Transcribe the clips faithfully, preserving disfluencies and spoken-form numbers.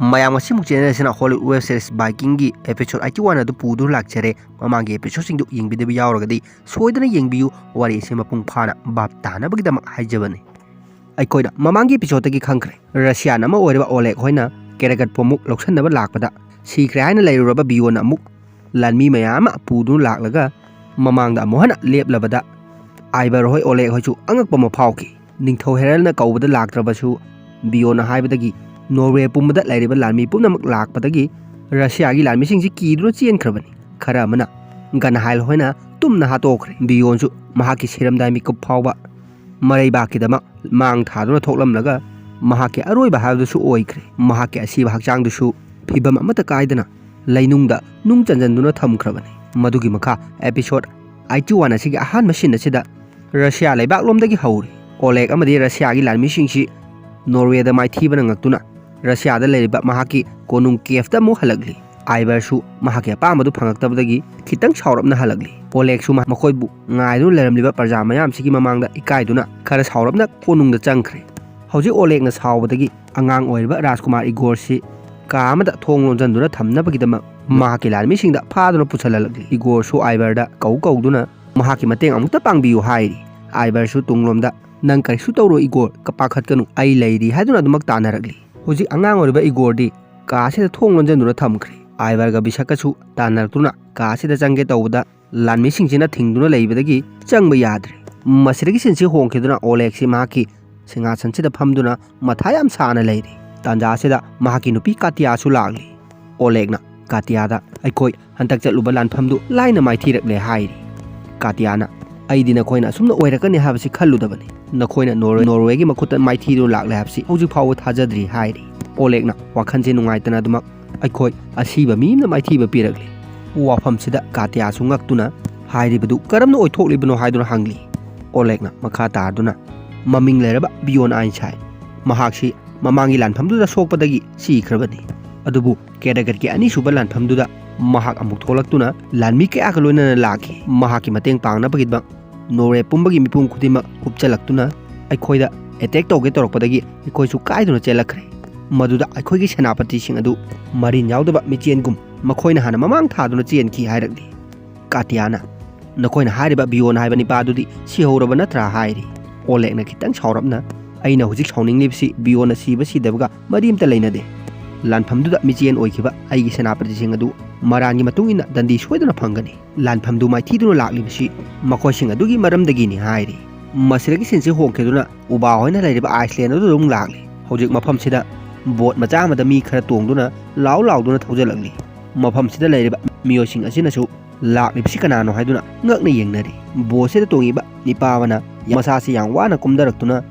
ꯃꯌꯥꯝ, ꯉꯁꯤꯃꯨꯛ channel ꯑꯁꯤꯅ Hollywood web series Vikingꯒꯤ episode eighty one ꯑꯗꯨ ꯄꯨꯗꯨꯅ ꯂꯥꯛꯆꯔꯦ꯫ ꯃꯃꯥꯡꯒꯤ episodeꯁꯤꯡꯗꯨ ꯌꯦꯡꯕꯤꯗꯕ ꯌꯥꯎꯔꯒꯗꯤ ꯁꯣꯏꯗꯅ ꯌꯦꯡꯕꯤꯌꯨ꯫ ꯋꯥꯔꯤ ꯑꯁꯤ ꯃꯄꯨꯡ ꯐꯥꯅ ꯚꯥꯞ ꯇꯥꯅꯕꯒꯤꯗꯃꯛ ꯍꯥꯏꯖꯕꯅꯤ꯫ ꯑꯩꯈꯣꯏꯅ ꯃꯃꯥꯡꯒꯤ episodeꯇꯒꯤ ꯈꯪꯈ꯭ꯔꯦ, Russian ꯑꯃ ꯑꯣꯏꯔꯤꯕ Oleg ꯍꯣꯏꯅ Karagatꯄꯨ ꯑꯃꯨꯛ ꯂꯧꯁꯤꯟꯅꯕ ꯂꯥꯛꯄꯗ, ꯁꯤꯈ꯭ꯔꯦ ꯍꯥꯏꯅ ꯂꯩꯔꯨꯔꯕ Bionꯅ ꯑꯃꯨꯛ ꯂꯥꯟꯃꯤ ꯃꯌꯥꯝ ꯑꯃ ꯄꯨꯗꯨꯅ ꯂꯥꯛꯂꯒ ꯃꯃꯥꯡꯗ ꯑꯃꯨꯛ ꯍꯟꯅ ꯂꯦꯞꯂꯕꯗ, Ivar ꯍꯣꯏ, Oleg ꯍꯣꯏꯁꯨ ꯑꯉꯛꯄ ꯑꯃ ꯐꯥꯎꯈꯤ꯫ ꯅꯤꯡꯊꯧ Haraldꯅ ꯀꯧꯕꯗ ꯂꯥꯛꯇ꯭ꯔꯕꯁꯨ, Bionꯅ ꯍꯥꯏꯕꯗꯒꯤ Norway ꯄꯨꯝꯕꯗ ꯂꯩꯔꯤꯕ ꯂꯥꯟꯃꯤ ꯄꯨꯝꯅꯃꯛ ꯂꯥꯛꯄꯗꯒꯤ Russiaꯒꯤ ꯂꯥꯟꯃꯤꯁꯤꯡꯁꯤ ꯀꯤꯗꯨꯅ ꯆꯦꯟꯈ꯭ꯔꯕꯅꯤ꯫ ꯈꯔ ꯑꯃꯅ Gunhilde ꯍꯣꯏꯅ ꯇꯨꯝꯅ ꯍꯥꯠꯇꯣꯛꯈ꯭ꯔꯦ꯫ Bionꯁꯨ ꯃꯍꯥꯛꯀꯤ ꯁꯤꯔꯝꯗꯥꯏ ꯃꯤꯀꯨꯞ ꯐꯥꯎꯕ ꯃꯔꯩꯕꯥꯛꯀꯤꯗꯃꯛ ꯃꯥꯡ ꯊꯥꯗꯨꯅ ꯊꯣꯛꯂꯝꯂꯒ ꯃꯍꯥꯛꯀꯤ ꯑꯔꯣꯏꯕ ꯍꯥꯏꯕꯗꯨꯁꯨ ꯑꯣꯏꯈ꯭ꯔꯦ꯫ ꯃꯍꯥꯛꯀꯤ ꯑꯁꯤꯕ ꯍꯛꯆꯥꯡꯗꯨꯁꯨ ꯐꯤꯕꯝ ꯑꯃꯠꯇ ꯀꯥꯏꯗꯅ ꯂꯩꯅꯨꯡꯗ ꯅꯨꯡ ꯆꯟꯖꯟꯗꯨꯅ ꯊꯝꯈ꯭ꯔꯕꯅꯤ꯫ ꯃꯗꯨꯒꯤ ꯃꯈꯥ episode eighty one ꯑꯁꯤꯒꯤ ꯑꯍꯥꯟꯕ scene ꯑꯁꯤꯗ Russia ꯂꯩꯕꯥꯛꯂꯣꯝꯗꯒꯤ ꯍꯧꯔꯤ꯫ Oleg ꯑꯃꯗꯤ Russiaꯒꯤ ꯂꯥꯟꯃꯤꯁꯤꯡꯁꯤ Norwayꯗ ꯃꯥꯏꯊꯤꯕꯅ ꯉꯛꯇꯨꯅ Russiaꯗ ꯂꯩꯔꯤꯕ ꯃꯍꯥꯛꯀꯤ ꯀꯣꯅꯨꯡ Kyivꯇ ꯑꯃꯨꯛ ꯍꯜꯂꯛꯂꯤ꯫ Ivarꯁꯨ ꯃꯍꯥꯛꯀꯤ ꯑꯄꯥꯝꯕꯗꯨ ꯐꯪꯂꯛꯇꯕꯗꯒꯤ ꯈꯤꯇꯪ ꯁꯥꯎꯔꯞꯅ ꯍꯜꯂꯛꯂꯤ꯫ Olegꯁꯨ ꯃꯈꯣꯏꯕꯨ ꯉꯥꯏꯗꯨꯅ ꯂꯩꯔꯝꯂꯤꯕ ꯄ꯭ꯔꯖꯥ ꯃꯌꯥꯝꯁꯤꯒꯤ ꯃꯃꯥꯡꯗ ꯏꯀꯥꯏꯗꯨꯅ ꯈꯔ ꯁꯥꯎꯔꯞꯅ ꯀꯣꯅꯨꯡꯗ ꯆꯪꯈ꯭ꯔꯦ꯫ ꯍꯧꯖꯤꯛ Olegꯅ ꯁꯥꯎꯕꯗꯒꯤ ꯑꯉꯥꯡ ꯑꯣꯏꯔꯤꯕ ꯔꯥꯖꯀꯨꯃꯥꯔ Igorꯁꯤ ꯀꯥ ꯑꯃꯗ ꯊꯣꯡ ꯂꯣꯟꯖꯟꯗꯨꯅ ꯊꯝꯅꯕꯒꯤꯗꯃꯛ ꯃꯍꯥꯛꯀꯤ ꯂꯥꯟꯃꯤꯁꯤꯡꯗ ꯐꯥꯗꯨꯅ ꯄꯨꯁꯜꯍꯜꯂꯛꯂꯤ꯫ Igorꯁꯨ Ivarꯗ ꯀꯧ ꯀꯧꯗꯨꯅ ꯃꯍꯥꯛꯀꯤ ꯃꯇꯦꯡ ꯑꯃꯨꯛꯇ ꯄꯥꯡꯕꯤꯌꯨ ꯍꯥꯏꯔꯤ꯫ Ivarꯁꯨ ꯇꯨꯡꯂꯣꯝꯗ, "ꯅꯪ ꯀꯔꯤꯁꯨ ꯇꯧꯔꯣꯏ Igor, ꯄꯥꯈꯠꯀꯅꯨ, ꯑꯩ ꯂꯩꯔꯤ" ꯍꯥꯏꯗꯨꯅ ꯑꯗꯨꯃꯛ ꯇꯥꯟꯅꯔꯛꯂꯤ꯫ ꯍꯧꯖꯤꯛ ꯑꯉꯥꯡ ꯑꯣꯏꯔꯤꯕ Igorꯗꯤ ꯀꯥ ꯑꯁꯤꯗ ꯊꯣꯡ ꯂꯣꯟꯖꯟꯗꯨꯅ ꯊꯝꯈ꯭ꯔꯦ꯫ Ivarꯒ Visekꯀꯁꯨ ꯇꯥꯟꯅꯔꯛꯇꯨꯅ ꯀꯥ ꯑꯁꯤꯗ ꯆꯪꯒꯦ ꯇꯧꯕꯗ ꯂꯥꯟꯃꯤꯁꯤꯡꯁꯤꯅ ꯊꯤꯡꯗꯨꯅ ꯂꯩꯕꯗꯒꯤ ꯆꯪꯕ ꯌꯥꯗ꯭ꯔꯦ꯫ ꯃꯁꯤꯗꯒꯤ sceneꯁꯤ ꯍꯣꯡꯈꯤꯗꯨꯅ Olegꯁꯤ ꯃꯍꯥꯛꯀꯤ ꯁꯤꯡꯍꯥꯁꯟꯁꯤꯗ ꯐꯝꯗꯨꯅ ꯃꯊꯥ ꯌꯥꯝ ꯁꯥꯅ ꯂꯩꯔꯤ꯫ ꯇꯥꯟꯖꯥ ꯑꯁꯤꯗ ꯃꯍꯥꯛꯀꯤ ꯅꯨꯄꯤ Katyaꯁꯨ ꯂꯥꯛꯂꯤ꯫ Olegꯅ Katyaꯗ, "ꯑꯩꯈꯣꯏ ꯍꯟꯗꯛ ꯆꯠꯂꯨꯕ ꯂꯥꯟꯐꯝꯗꯨ ꯂꯥꯏꯅ ꯃꯥꯏꯊꯤꯔꯛꯂꯦ" ꯍꯥꯏꯔꯤ꯫ Katyaꯅ, "ꯑꯩꯗꯤ ꯅꯈꯣꯏꯅ ꯑꯁꯨꯝꯅ ꯑꯣꯏꯔꯛꯀꯅꯤ ꯍꯥꯏꯕꯁꯤ ꯈꯜꯂꯨꯗꯕꯅꯤ꯫ ꯅꯈꯣꯏꯅ Norway, Norwayꯒꯤ ꯃꯈꯨꯠꯇ ꯃꯥꯏꯊꯤꯗꯨꯅ ꯂꯥꯛꯂꯦ ꯍꯥꯏꯕꯁꯤ ꯍꯧꯖꯤꯛ ꯐꯥꯎꯕ ꯊꯥꯖꯗ꯭ꯔꯤ" ꯍꯥꯏꯔꯤ꯫ Olegꯅ ꯋꯥꯈꯜꯁꯦ ꯅꯨꯡꯉꯥꯏꯇꯅ ꯑꯗꯨꯃꯛ, "ꯑꯩꯈꯣꯏ ꯑꯁꯤꯕ ꯃꯤ ꯑꯃꯅ ꯃꯥꯏꯊꯤꯕ ꯄꯤꯔꯛꯂꯦ"꯫ ꯋꯥꯐꯝꯁꯤꯗ Katyaꯁꯨ ꯉꯛꯇꯨꯅ, "ꯍꯥꯏꯔꯤꯕꯗꯨ ꯀꯔꯝꯅ ꯑꯣꯏꯊꯣꯛꯂꯤꯕꯅꯣ?" ꯍꯥꯏꯗꯨꯅ ꯍꯪꯂꯤ꯫ Olegꯅ ꯃꯈꯥ ꯇꯥꯗꯨꯅ, "ꯃꯃꯤꯡ ꯂꯩꯔꯕ Bion Einstein, ꯃꯍꯥꯛꯁꯤ ꯃꯃꯥꯡꯒꯤ ꯂꯥꯟꯐꯝꯗꯨꯗ ꯁꯣꯛꯄꯗꯒꯤ ꯁꯤꯈ꯭ꯔꯕꯅꯤ꯫ ꯑꯗꯨꯕꯨ Karagatꯀꯤ ꯑꯅꯤꯁꯨꯕ ꯂꯥꯟꯐꯝꯗꯨꯗ ꯃꯍꯥꯛ ꯑꯃꯨꯛ ꯊꯣꯛꯂꯛꯇꯨꯅ ꯂꯥꯟꯃꯤ ꯀꯌꯥꯒ ꯂꯣꯏꯅꯅ ꯂꯥꯛꯈꯤ꯫ ꯃꯍꯥꯛꯀꯤ ꯃꯇꯦꯡ ꯄꯥꯡꯅꯕꯒꯤꯗꯃꯛ Norway ꯄꯨꯝꯕꯒꯤ ꯃꯤꯄꯨꯝ ꯈꯨꯗꯤꯡꯃꯛ ꯍꯨꯞꯆꯜꯂꯛꯇꯨꯅ ꯑꯩꯈꯣꯏꯗ attack ꯇꯧꯒꯦ ꯇꯧꯔꯛꯄꯗꯒꯤ ꯑꯩꯈꯣꯏꯁꯨ ꯀꯥꯏꯗꯨꯅ ꯆꯦꯜꯂꯛꯈ꯭ꯔꯦ꯫ ꯃꯗꯨꯗ ꯑꯩꯈꯣꯏꯒꯤ ꯁꯦꯅꯥꯄꯇꯤꯁꯤꯡ ꯑꯗꯨ ꯃꯔꯤꯟ ꯌꯥꯎꯗꯕ ꯃꯤꯆꯦꯟꯒꯨꯝ ꯃꯈꯣꯏꯅ ꯍꯥꯟꯅ ꯃꯃꯥꯡ ꯊꯥꯗꯨꯅ ꯆꯦꯟꯈꯤ ꯍꯥꯏꯔꯛꯂꯤ꯫ ꯀꯥꯇꯤꯌꯥꯅ, "ꯅꯈꯣꯏꯅ ꯍꯥꯏꯔꯤꯕ ꯕꯤꯌꯣꯟ ꯍꯥꯏꯕ ꯅꯤꯄꯥ ꯑꯗꯨꯗꯤ ꯁꯤꯍꯧꯔꯕ ꯅꯠꯇ꯭ꯔꯥ?" ꯍꯥꯏꯔꯤ꯫ ꯑꯣꯂꯦꯛꯅ ꯈꯤꯇꯪ ꯁꯥꯎꯔꯞꯅ, "ꯑꯩꯅ ꯍꯧꯖꯤꯛ ꯁꯥꯎꯅꯤꯡꯂꯤꯕꯁꯤ ꯕꯤꯌꯣꯟꯅ ꯁꯤꯕ ꯁꯤꯗꯕꯒ ꯃꯔꯤ ꯑꯃꯇ ꯂꯩꯅꯗꯦ꯫ ꯂꯥꯟꯐꯝꯗꯨꯗ ꯃꯤꯆꯦꯟ ꯑꯣꯏꯈꯤꯕ ꯑꯩꯒꯤ ꯁꯦꯅꯥꯄꯇꯤꯁꯤꯡ ꯑꯗꯨ ꯃꯔꯥꯟꯒꯤ ꯃꯇꯨꯡ ꯏꯟꯅ ꯗꯟꯗꯤ ꯁꯣꯏꯗꯅ ꯐꯪꯒꯅꯤ꯫ ꯂꯥꯟꯐꯝꯗꯨ ꯃꯥꯏꯊꯤꯗꯨꯅ ꯂꯥꯛꯂꯤꯕꯁꯤ ꯃꯈꯣꯏꯁꯤꯡ ꯑꯗꯨꯒꯤ ꯃꯔꯝꯗꯒꯤꯅꯤ" ꯍꯥꯏꯔꯤ꯫ ꯃꯁꯤꯗꯒꯤ ꯁꯤꯟꯁꯤ ꯍꯣꯡꯈꯤꯗꯨꯅ ꯎꯕꯥ ꯍꯣꯏꯅ ꯂꯩꯔꯤꯕ ꯑꯥꯏꯁꯂꯦꯟ ꯑꯗꯨꯗ ꯑꯃꯨꯛ ꯂꯥꯛꯂꯤ꯫ ꯍꯧꯖꯤꯛ ꯃꯐꯝꯁꯤꯗ ꯕꯣꯠ ꯃꯆꯥ ꯑꯃꯗ ꯃꯤ ꯈꯔ ꯇꯣꯡꯗꯨꯅ ꯂꯥꯎ ꯂꯥꯎꯗꯨꯅ ꯊꯧꯖꯤꯜꯂꯛꯂꯤ꯫ ꯃꯐꯝꯁꯤꯗ ꯂꯩꯔꯤꯕ ꯃꯤꯑꯣꯏꯁꯤꯡ ꯑꯁꯤꯅꯁꯨ ꯂꯥꯛꯂꯤꯕꯁꯤ ꯀꯅꯥꯅꯣ ꯍꯥꯏꯗꯨꯅ ꯉꯛꯅ ꯌꯦꯡꯅꯔꯤ꯫ ꯕꯣꯠꯁꯤꯗ ꯇꯣꯡꯉꯤꯕ ꯅꯤꯄꯥ ꯑꯃꯅ ꯃꯁꯥꯁꯤ ꯌꯥꯝ ꯋꯥꯅ ꯀꯨꯝꯊꯔꯛꯇꯨꯅ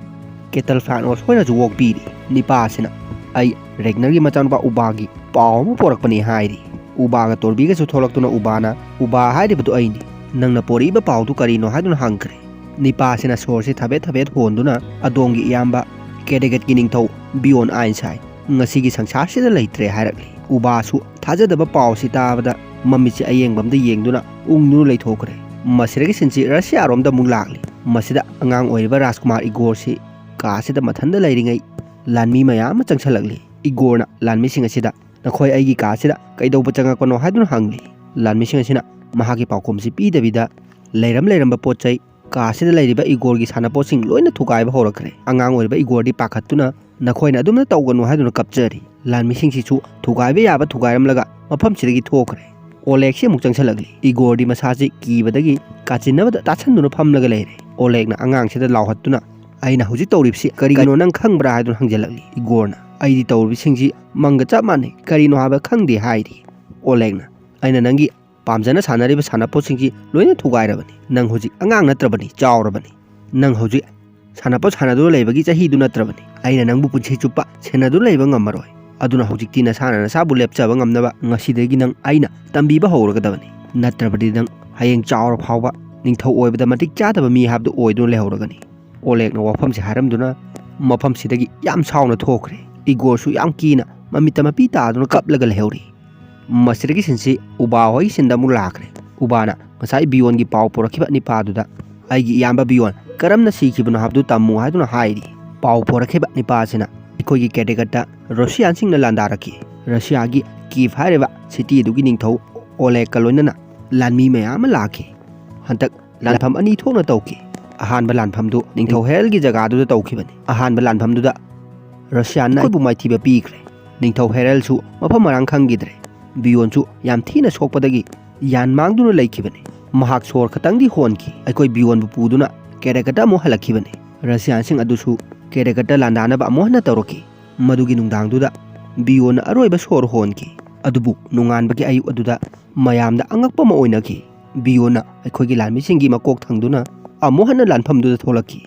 ꯀꯦꯇꯜ ꯐ꯭ꯂꯥꯟ ꯑꯣꯁ ꯍꯣꯏꯅꯁꯨ ꯑꯣꯛꯄꯤꯔꯤ꯫ ꯅꯤꯄꯥ ꯑꯁꯤꯅ, "ꯑꯩ ꯔꯦꯒꯅꯔꯒꯤ ꯃꯆꯥꯅꯨꯄꯥ ꯎꯕꯥꯒꯤ ꯄꯥꯎ ꯑꯃ ꯄꯣꯔꯛꯄꯅꯤ" ꯍꯥꯏꯔꯤ꯫ ꯎꯕꯥꯒ ꯇꯣꯔꯕꯤꯒꯁꯨ ꯊꯣꯛꯂꯛꯇꯨꯅ ꯎꯕꯥꯅ, "ꯎꯕꯥ ꯍꯥꯏꯔꯤꯕꯗꯨ ꯑꯩꯅꯤ꯫ ꯅꯪꯅ ꯄꯣꯔꯛꯏꯕ ꯄꯥꯎꯗꯨ ꯀꯔꯤꯅꯣ?" ꯍꯥꯏꯗꯨꯅ ꯍꯪꯈ꯭ꯔꯦ꯫ ꯅꯤꯄꯥ ꯑꯁꯤꯅ ꯁꯣꯔꯁꯤ ꯊꯕꯦꯠ ꯊꯕꯦꯠ ꯍꯣꯟꯗꯨꯅ, "ꯑꯗꯣꯝꯒꯤ ꯏꯌꯥꯝꯕ ꯀꯦꯗꯦꯒꯠꯀꯤ ꯅꯤꯡꯊꯧ ꯕꯤꯌꯣꯟ ꯑꯥꯏꯟꯁꯥꯏ ꯉꯁꯤꯒꯤ ꯁꯪꯁꯥꯔꯁꯤꯗ ꯂꯩꯇ꯭ꯔꯦ" ꯍꯥꯏꯔꯛꯂꯤ꯫ ꯎꯕꯥꯁꯨ ꯊꯥꯖꯗꯕ ꯄꯥꯎꯁꯤ ꯇꯥꯕꯗ ꯃꯃꯤꯠꯁꯤ ꯑꯌꯦꯡꯕꯝꯗ ꯌꯦꯡꯗꯨꯅ ꯎꯪꯗꯨꯅ ꯂꯩꯊꯣꯛꯈ꯭ꯔꯦ꯫ ꯃꯁꯤꯗꯒꯤ ꯁꯤꯟꯁꯤ ꯔꯁꯤꯌꯥꯔꯣꯝꯗ ꯑꯃꯨꯛ ꯂꯥꯛꯂꯤ꯫ ꯃꯁꯤꯗ ꯑꯉꯥꯡ ꯑꯣꯏꯔꯤꯕ ꯔꯥꯖꯀꯨꯃꯥꯔ ꯏꯒꯣꯔꯁꯤ ꯀꯥꯁꯤꯗ ꯃꯊꯟꯇ ꯂꯩꯔꯤꯉꯩ ꯂꯥꯟꯃꯤ ꯃꯌꯥꯝ ꯑꯃ ꯆꯪꯁꯜꯂꯛꯂꯤ꯫ ꯏꯒꯣꯔꯅ ꯂꯥꯟꯃꯤꯁꯤꯡ ꯑꯁꯤꯗ, "ꯅꯈꯣꯏ ꯑꯩꯒꯤ ꯀꯥꯁꯤꯗ ꯀꯩꯗꯧꯕ ꯆꯪꯉꯛꯄꯅꯣ?" ꯍꯥꯏꯗꯨꯅ ꯍꯪꯂꯤ꯫ ꯂꯥꯟꯃꯤꯁꯤꯡ ꯑꯁꯤꯅ ꯃꯍꯥꯛꯀꯤ ꯄꯥꯎꯈꯨꯝꯁꯤ ꯄꯤꯗꯕꯤꯗ ꯂꯩꯔꯝ ꯂꯩꯔꯝꯕ ꯄꯣꯠ ꯆꯩ ꯀꯥꯁꯤꯗ ꯂꯩꯔꯤꯕ ꯏꯒꯣꯔꯒꯤ ꯁꯥꯟꯅꯄꯣꯠꯁꯤꯡ ꯂꯣꯏꯅ ꯊꯨꯒꯥꯏꯕ ꯍꯧꯔꯛꯈ꯭ꯔꯦ꯫ ꯑꯉꯥꯡ ꯑꯣꯏꯔꯤꯕ ꯏꯒꯣꯔꯗꯤ ꯄꯥꯈꯠꯇꯨꯅ, "ꯅꯈꯣꯏꯅ ꯑꯗꯨꯝꯅ ꯇꯧꯒꯅꯨ" ꯍꯥꯏꯗꯨꯅ ꯀꯞꯆꯔꯤ꯫ ꯂꯥꯟꯃꯤꯁꯤꯡꯁꯤꯁꯨ ꯊꯨꯒꯥꯏꯕ ꯌꯥꯕ ꯊꯨꯒꯥꯏꯔꯝꯂꯒ ꯃꯐꯝꯁꯤꯗꯒꯤ ꯊꯣꯛꯈ꯭ꯔꯦ꯫ ꯑꯣꯂꯦꯛꯁꯤ ꯑꯃꯨꯛ ꯆꯪꯁꯤꯜꯂꯛꯂꯤ꯫ ꯏꯒꯣꯔꯗꯤ ꯃꯁꯥꯁꯤ ꯀꯤꯕꯗꯒꯤ ꯀꯥꯆꯤꯟꯅꯕꯗ ꯇꯥꯁꯟꯗꯨꯅ ꯐꯝꯂꯒ ꯂꯩꯔꯦ꯫ ꯑꯣꯂꯦꯛꯅ ꯑꯉꯥꯡꯁꯤꯗ ꯂꯥꯎꯍꯠꯇꯨꯅ, "ꯑꯩꯅ ꯍꯧꯖꯤꯛ ꯇꯧꯔꯤꯕꯁꯤ ꯀꯔꯤꯒꯤꯅꯣ ꯅꯪ ꯈꯪꯕ꯭ꯔꯥ?" ꯍꯥꯏꯗꯨꯅ ꯍꯪꯖꯤꯜꯂꯛꯂꯤ꯫ ꯏꯒꯣꯔꯅ, "ꯑꯩꯗꯤ ꯇꯧꯔꯤꯕꯁꯤꯡꯁꯤ ꯃꯪꯒ ꯆꯞ ꯃꯥꯟꯅꯩ, ꯀꯔꯤꯅꯣ ꯍꯥꯏꯕ ꯈꯪꯗꯦ" ꯍꯥꯏꯔꯤ꯫ ꯑꯣꯂꯦꯛꯅ, "ꯑꯩꯅ ꯅꯪꯒꯤ ꯄꯥꯝꯖꯅ ꯁꯥꯟꯅꯔꯤꯕ ꯁꯥꯟꯅꯄꯣꯠꯁꯤꯡꯁꯤ ꯂꯣꯏꯅ ꯊꯨꯒꯥꯏꯔꯕꯅꯤ꯫ ꯅꯪ ꯍꯧꯖꯤꯛ ꯑꯉꯥꯡ ꯅꯠꯇ꯭ꯔꯕꯅꯤ, ꯆꯥꯎꯔꯕꯅꯤ꯫ ꯅꯪ ꯍꯧꯖꯤꯛ ꯁꯥꯟꯅꯄꯣꯠ ꯁꯥꯟꯅꯗꯨꯅ ꯂꯩꯕꯒꯤ ꯆꯍꯤꯗꯨ ꯅꯠꯇ꯭ꯔꯕꯅꯤ꯫ ꯑꯩꯅ ꯅꯪꯕꯨ ꯄꯨꯟꯁꯤ ꯆꯨꯞꯄ ꯁꯦꯟꯅꯗꯨꯅ ꯂꯩꯕ ꯉꯝꯃꯔꯣꯏ꯫ ꯑꯗꯨꯅ ꯍꯧꯖꯤꯛꯇꯤ ꯅꯁꯥꯅ ꯅꯁꯥꯕꯨ ꯂꯦꯞꯆꯕ ꯉꯝꯅꯕ ꯉꯁꯤꯗꯒꯤ ꯅꯪ ꯑꯩꯅ ꯇꯝꯕꯤꯕ ꯍꯧꯔꯒꯗꯕꯅꯤ꯫ ꯅꯠꯇ꯭ꯔꯕꯗꯤ ꯅꯪ ꯍꯌꯦꯡ ꯆꯥꯎꯔ ꯐꯥꯎꯕ ꯅꯤꯡꯊꯧ ꯑꯣꯏꯕꯗ ꯃꯇꯤꯛ ꯆꯥꯗꯕ ꯃꯤ ꯍꯥꯏꯕꯗꯨ ꯑꯣꯏꯗꯨꯅ ꯂꯩꯍꯧꯔꯒꯅꯤ"꯫ ꯑꯣꯂꯦꯛꯅ ꯋꯥꯐꯝꯁꯤ ꯍꯥꯏꯔꯝꯗꯨꯅ ꯃꯐꯝꯁꯤꯗꯒꯤ ꯌꯥꯝ ꯁꯥꯎꯅ ꯊꯣꯛꯈ꯭ꯔꯦ꯫ ꯏꯒꯣꯔꯁꯨ ꯌꯥꯝ ꯀꯤꯅ ꯃꯃꯤꯠꯇ ꯃꯄꯤ ꯇꯥꯗꯨꯅ ꯀꯞꯂꯒ ꯂꯩꯍꯧꯔꯤ꯫ ꯃꯁꯤꯗꯒꯤ ꯁꯤꯟꯁꯤ ꯎꯕꯥ ꯍꯣꯏꯒꯤ ꯁꯤꯟꯗ ꯑꯃꯨꯛ ꯂꯥꯛꯈ꯭ꯔꯦ꯫ ꯎꯕꯥꯅ ꯉꯁꯥꯏ ꯕꯤꯌꯣꯟꯒꯤ ꯄꯥꯎ ꯄꯨꯔꯛꯈꯤꯕ ꯅꯤꯄꯥꯗꯨꯗ, "ꯑꯩꯒꯤ ꯏꯌꯥꯝꯕ ꯕꯤꯌꯣꯟ ꯀꯔꯝꯅ ꯁꯤꯈꯤꯕꯅꯣ ꯍꯥꯏꯕꯗꯨ ꯇꯝꯃꯨ" ꯍꯥꯏꯗꯨꯅ ꯍꯥꯏꯔꯤ꯫ ꯄꯥꯎ ꯄꯨꯔꯛꯈꯤꯕ ꯅꯤꯄꯥ ꯑꯁꯤꯅ, ꯑꯩꯈꯣꯏꯒꯤ ꯀꯦꯇꯦꯒꯠꯇ ꯔꯁꯤꯌꯥꯟꯁꯤꯡꯅ ꯂꯥꯟꯗꯥꯔꯛꯈꯤ꯫ ꯔꯁꯤꯌꯥꯒꯤ ꯀꯤꯚ ꯍꯥꯏꯔꯤꯕ ꯁꯤꯇꯤ ꯑꯗꯨꯒꯤ ꯅꯤꯡꯊꯧ ꯑꯣꯂꯦꯒꯀ ꯂꯣꯏꯅꯅ ꯂꯥꯟꯃꯤ ꯃꯌꯥꯝ ꯑꯃ ꯂꯥꯛꯈꯤ꯫ ꯍꯟꯗꯛ ꯂꯥꯟꯐꯝ ꯑꯅꯤ ꯊꯣꯛꯅ ꯇꯧꯈꯤ꯫ ꯑꯍꯥꯟꯕ ꯂꯥꯟꯐꯝꯗꯨ ꯅꯤꯡꯊꯧ ꯍꯦꯔꯜꯒꯤ ꯖꯒꯥꯗꯨꯗ ꯇꯧꯈꯤꯕꯅꯤ꯫ ꯑꯍꯥꯟꯕ ꯂꯥꯟꯐꯝꯗꯨꯗ ꯔꯁꯤꯌꯥꯟꯅ ꯑꯩꯈꯣꯏꯕꯨ ꯃꯥꯏꯊꯤꯕ ꯄꯤꯈ꯭ꯔꯦ꯫ ꯅꯤꯡꯊꯧ ꯍꯦꯔꯜꯁꯨ ꯃꯐꯝ ꯃꯔꯥꯡ ꯈꯪꯈꯤꯗ꯭ꯔꯦ꯫ ꯕꯤꯌꯣꯟꯁꯨ ꯌꯥꯝ ꯊꯤꯅ ꯁꯣꯛꯄꯗꯒꯤ ꯌꯥꯟ ꯃꯥꯡꯗꯨꯅ ꯂꯩꯈꯤꯕꯅꯤ꯫ ꯃꯍꯥꯛ ꯁꯣꯔ ꯈꯛꯇꯪꯗꯤ ꯍꯣꯟꯈꯤ꯫ ꯑꯩꯈꯣꯏ ꯕꯤꯌꯣꯟꯕꯨ ꯄꯨꯗꯨꯅ ꯀꯦꯇꯦꯒꯠꯇ ꯑꯃꯨꯛ ꯍꯜꯂꯛꯈꯤꯕꯅꯤ꯫ ꯔꯁꯤꯌꯥꯟꯁꯤꯡ ꯑꯗꯨꯁꯨ ꯀꯦꯇꯦꯒꯠꯇ ꯂꯥꯟꯗꯥꯅꯕ ꯑꯃꯨꯛ ꯍꯟꯅ ꯇꯧꯔꯛꯈꯤ꯫ ꯃꯗꯨꯒꯤ ꯅꯨꯡꯗꯥꯡꯗꯨꯗ ꯕꯤꯌꯣꯟꯅ ꯑꯔꯣꯏꯕ ꯁꯣꯔ ꯍꯣꯟꯈꯤ꯫ ꯑꯗꯨꯕꯨ ꯅꯣꯡꯉꯥꯟꯕꯒꯤ ꯑꯌꯨꯛ ꯑꯗꯨꯗ ꯃꯌꯥꯝꯗ ꯑꯉꯛꯄ ꯑꯃ ꯑꯣꯏꯅꯈꯤ꯫ ꯕꯤꯌꯣꯟꯅ ꯑꯩꯈꯣꯏꯒꯤ ꯂꯥꯟꯃꯤꯁꯤꯡꯒꯤ ꯃꯀꯣꯛ ꯊꯪꯗꯨꯅ ꯑꯃꯨꯛ ꯍꯟꯅ ꯂꯥꯟꯐꯝꯗꯨꯗ ꯊꯣꯛꯂꯛꯈꯤ꯫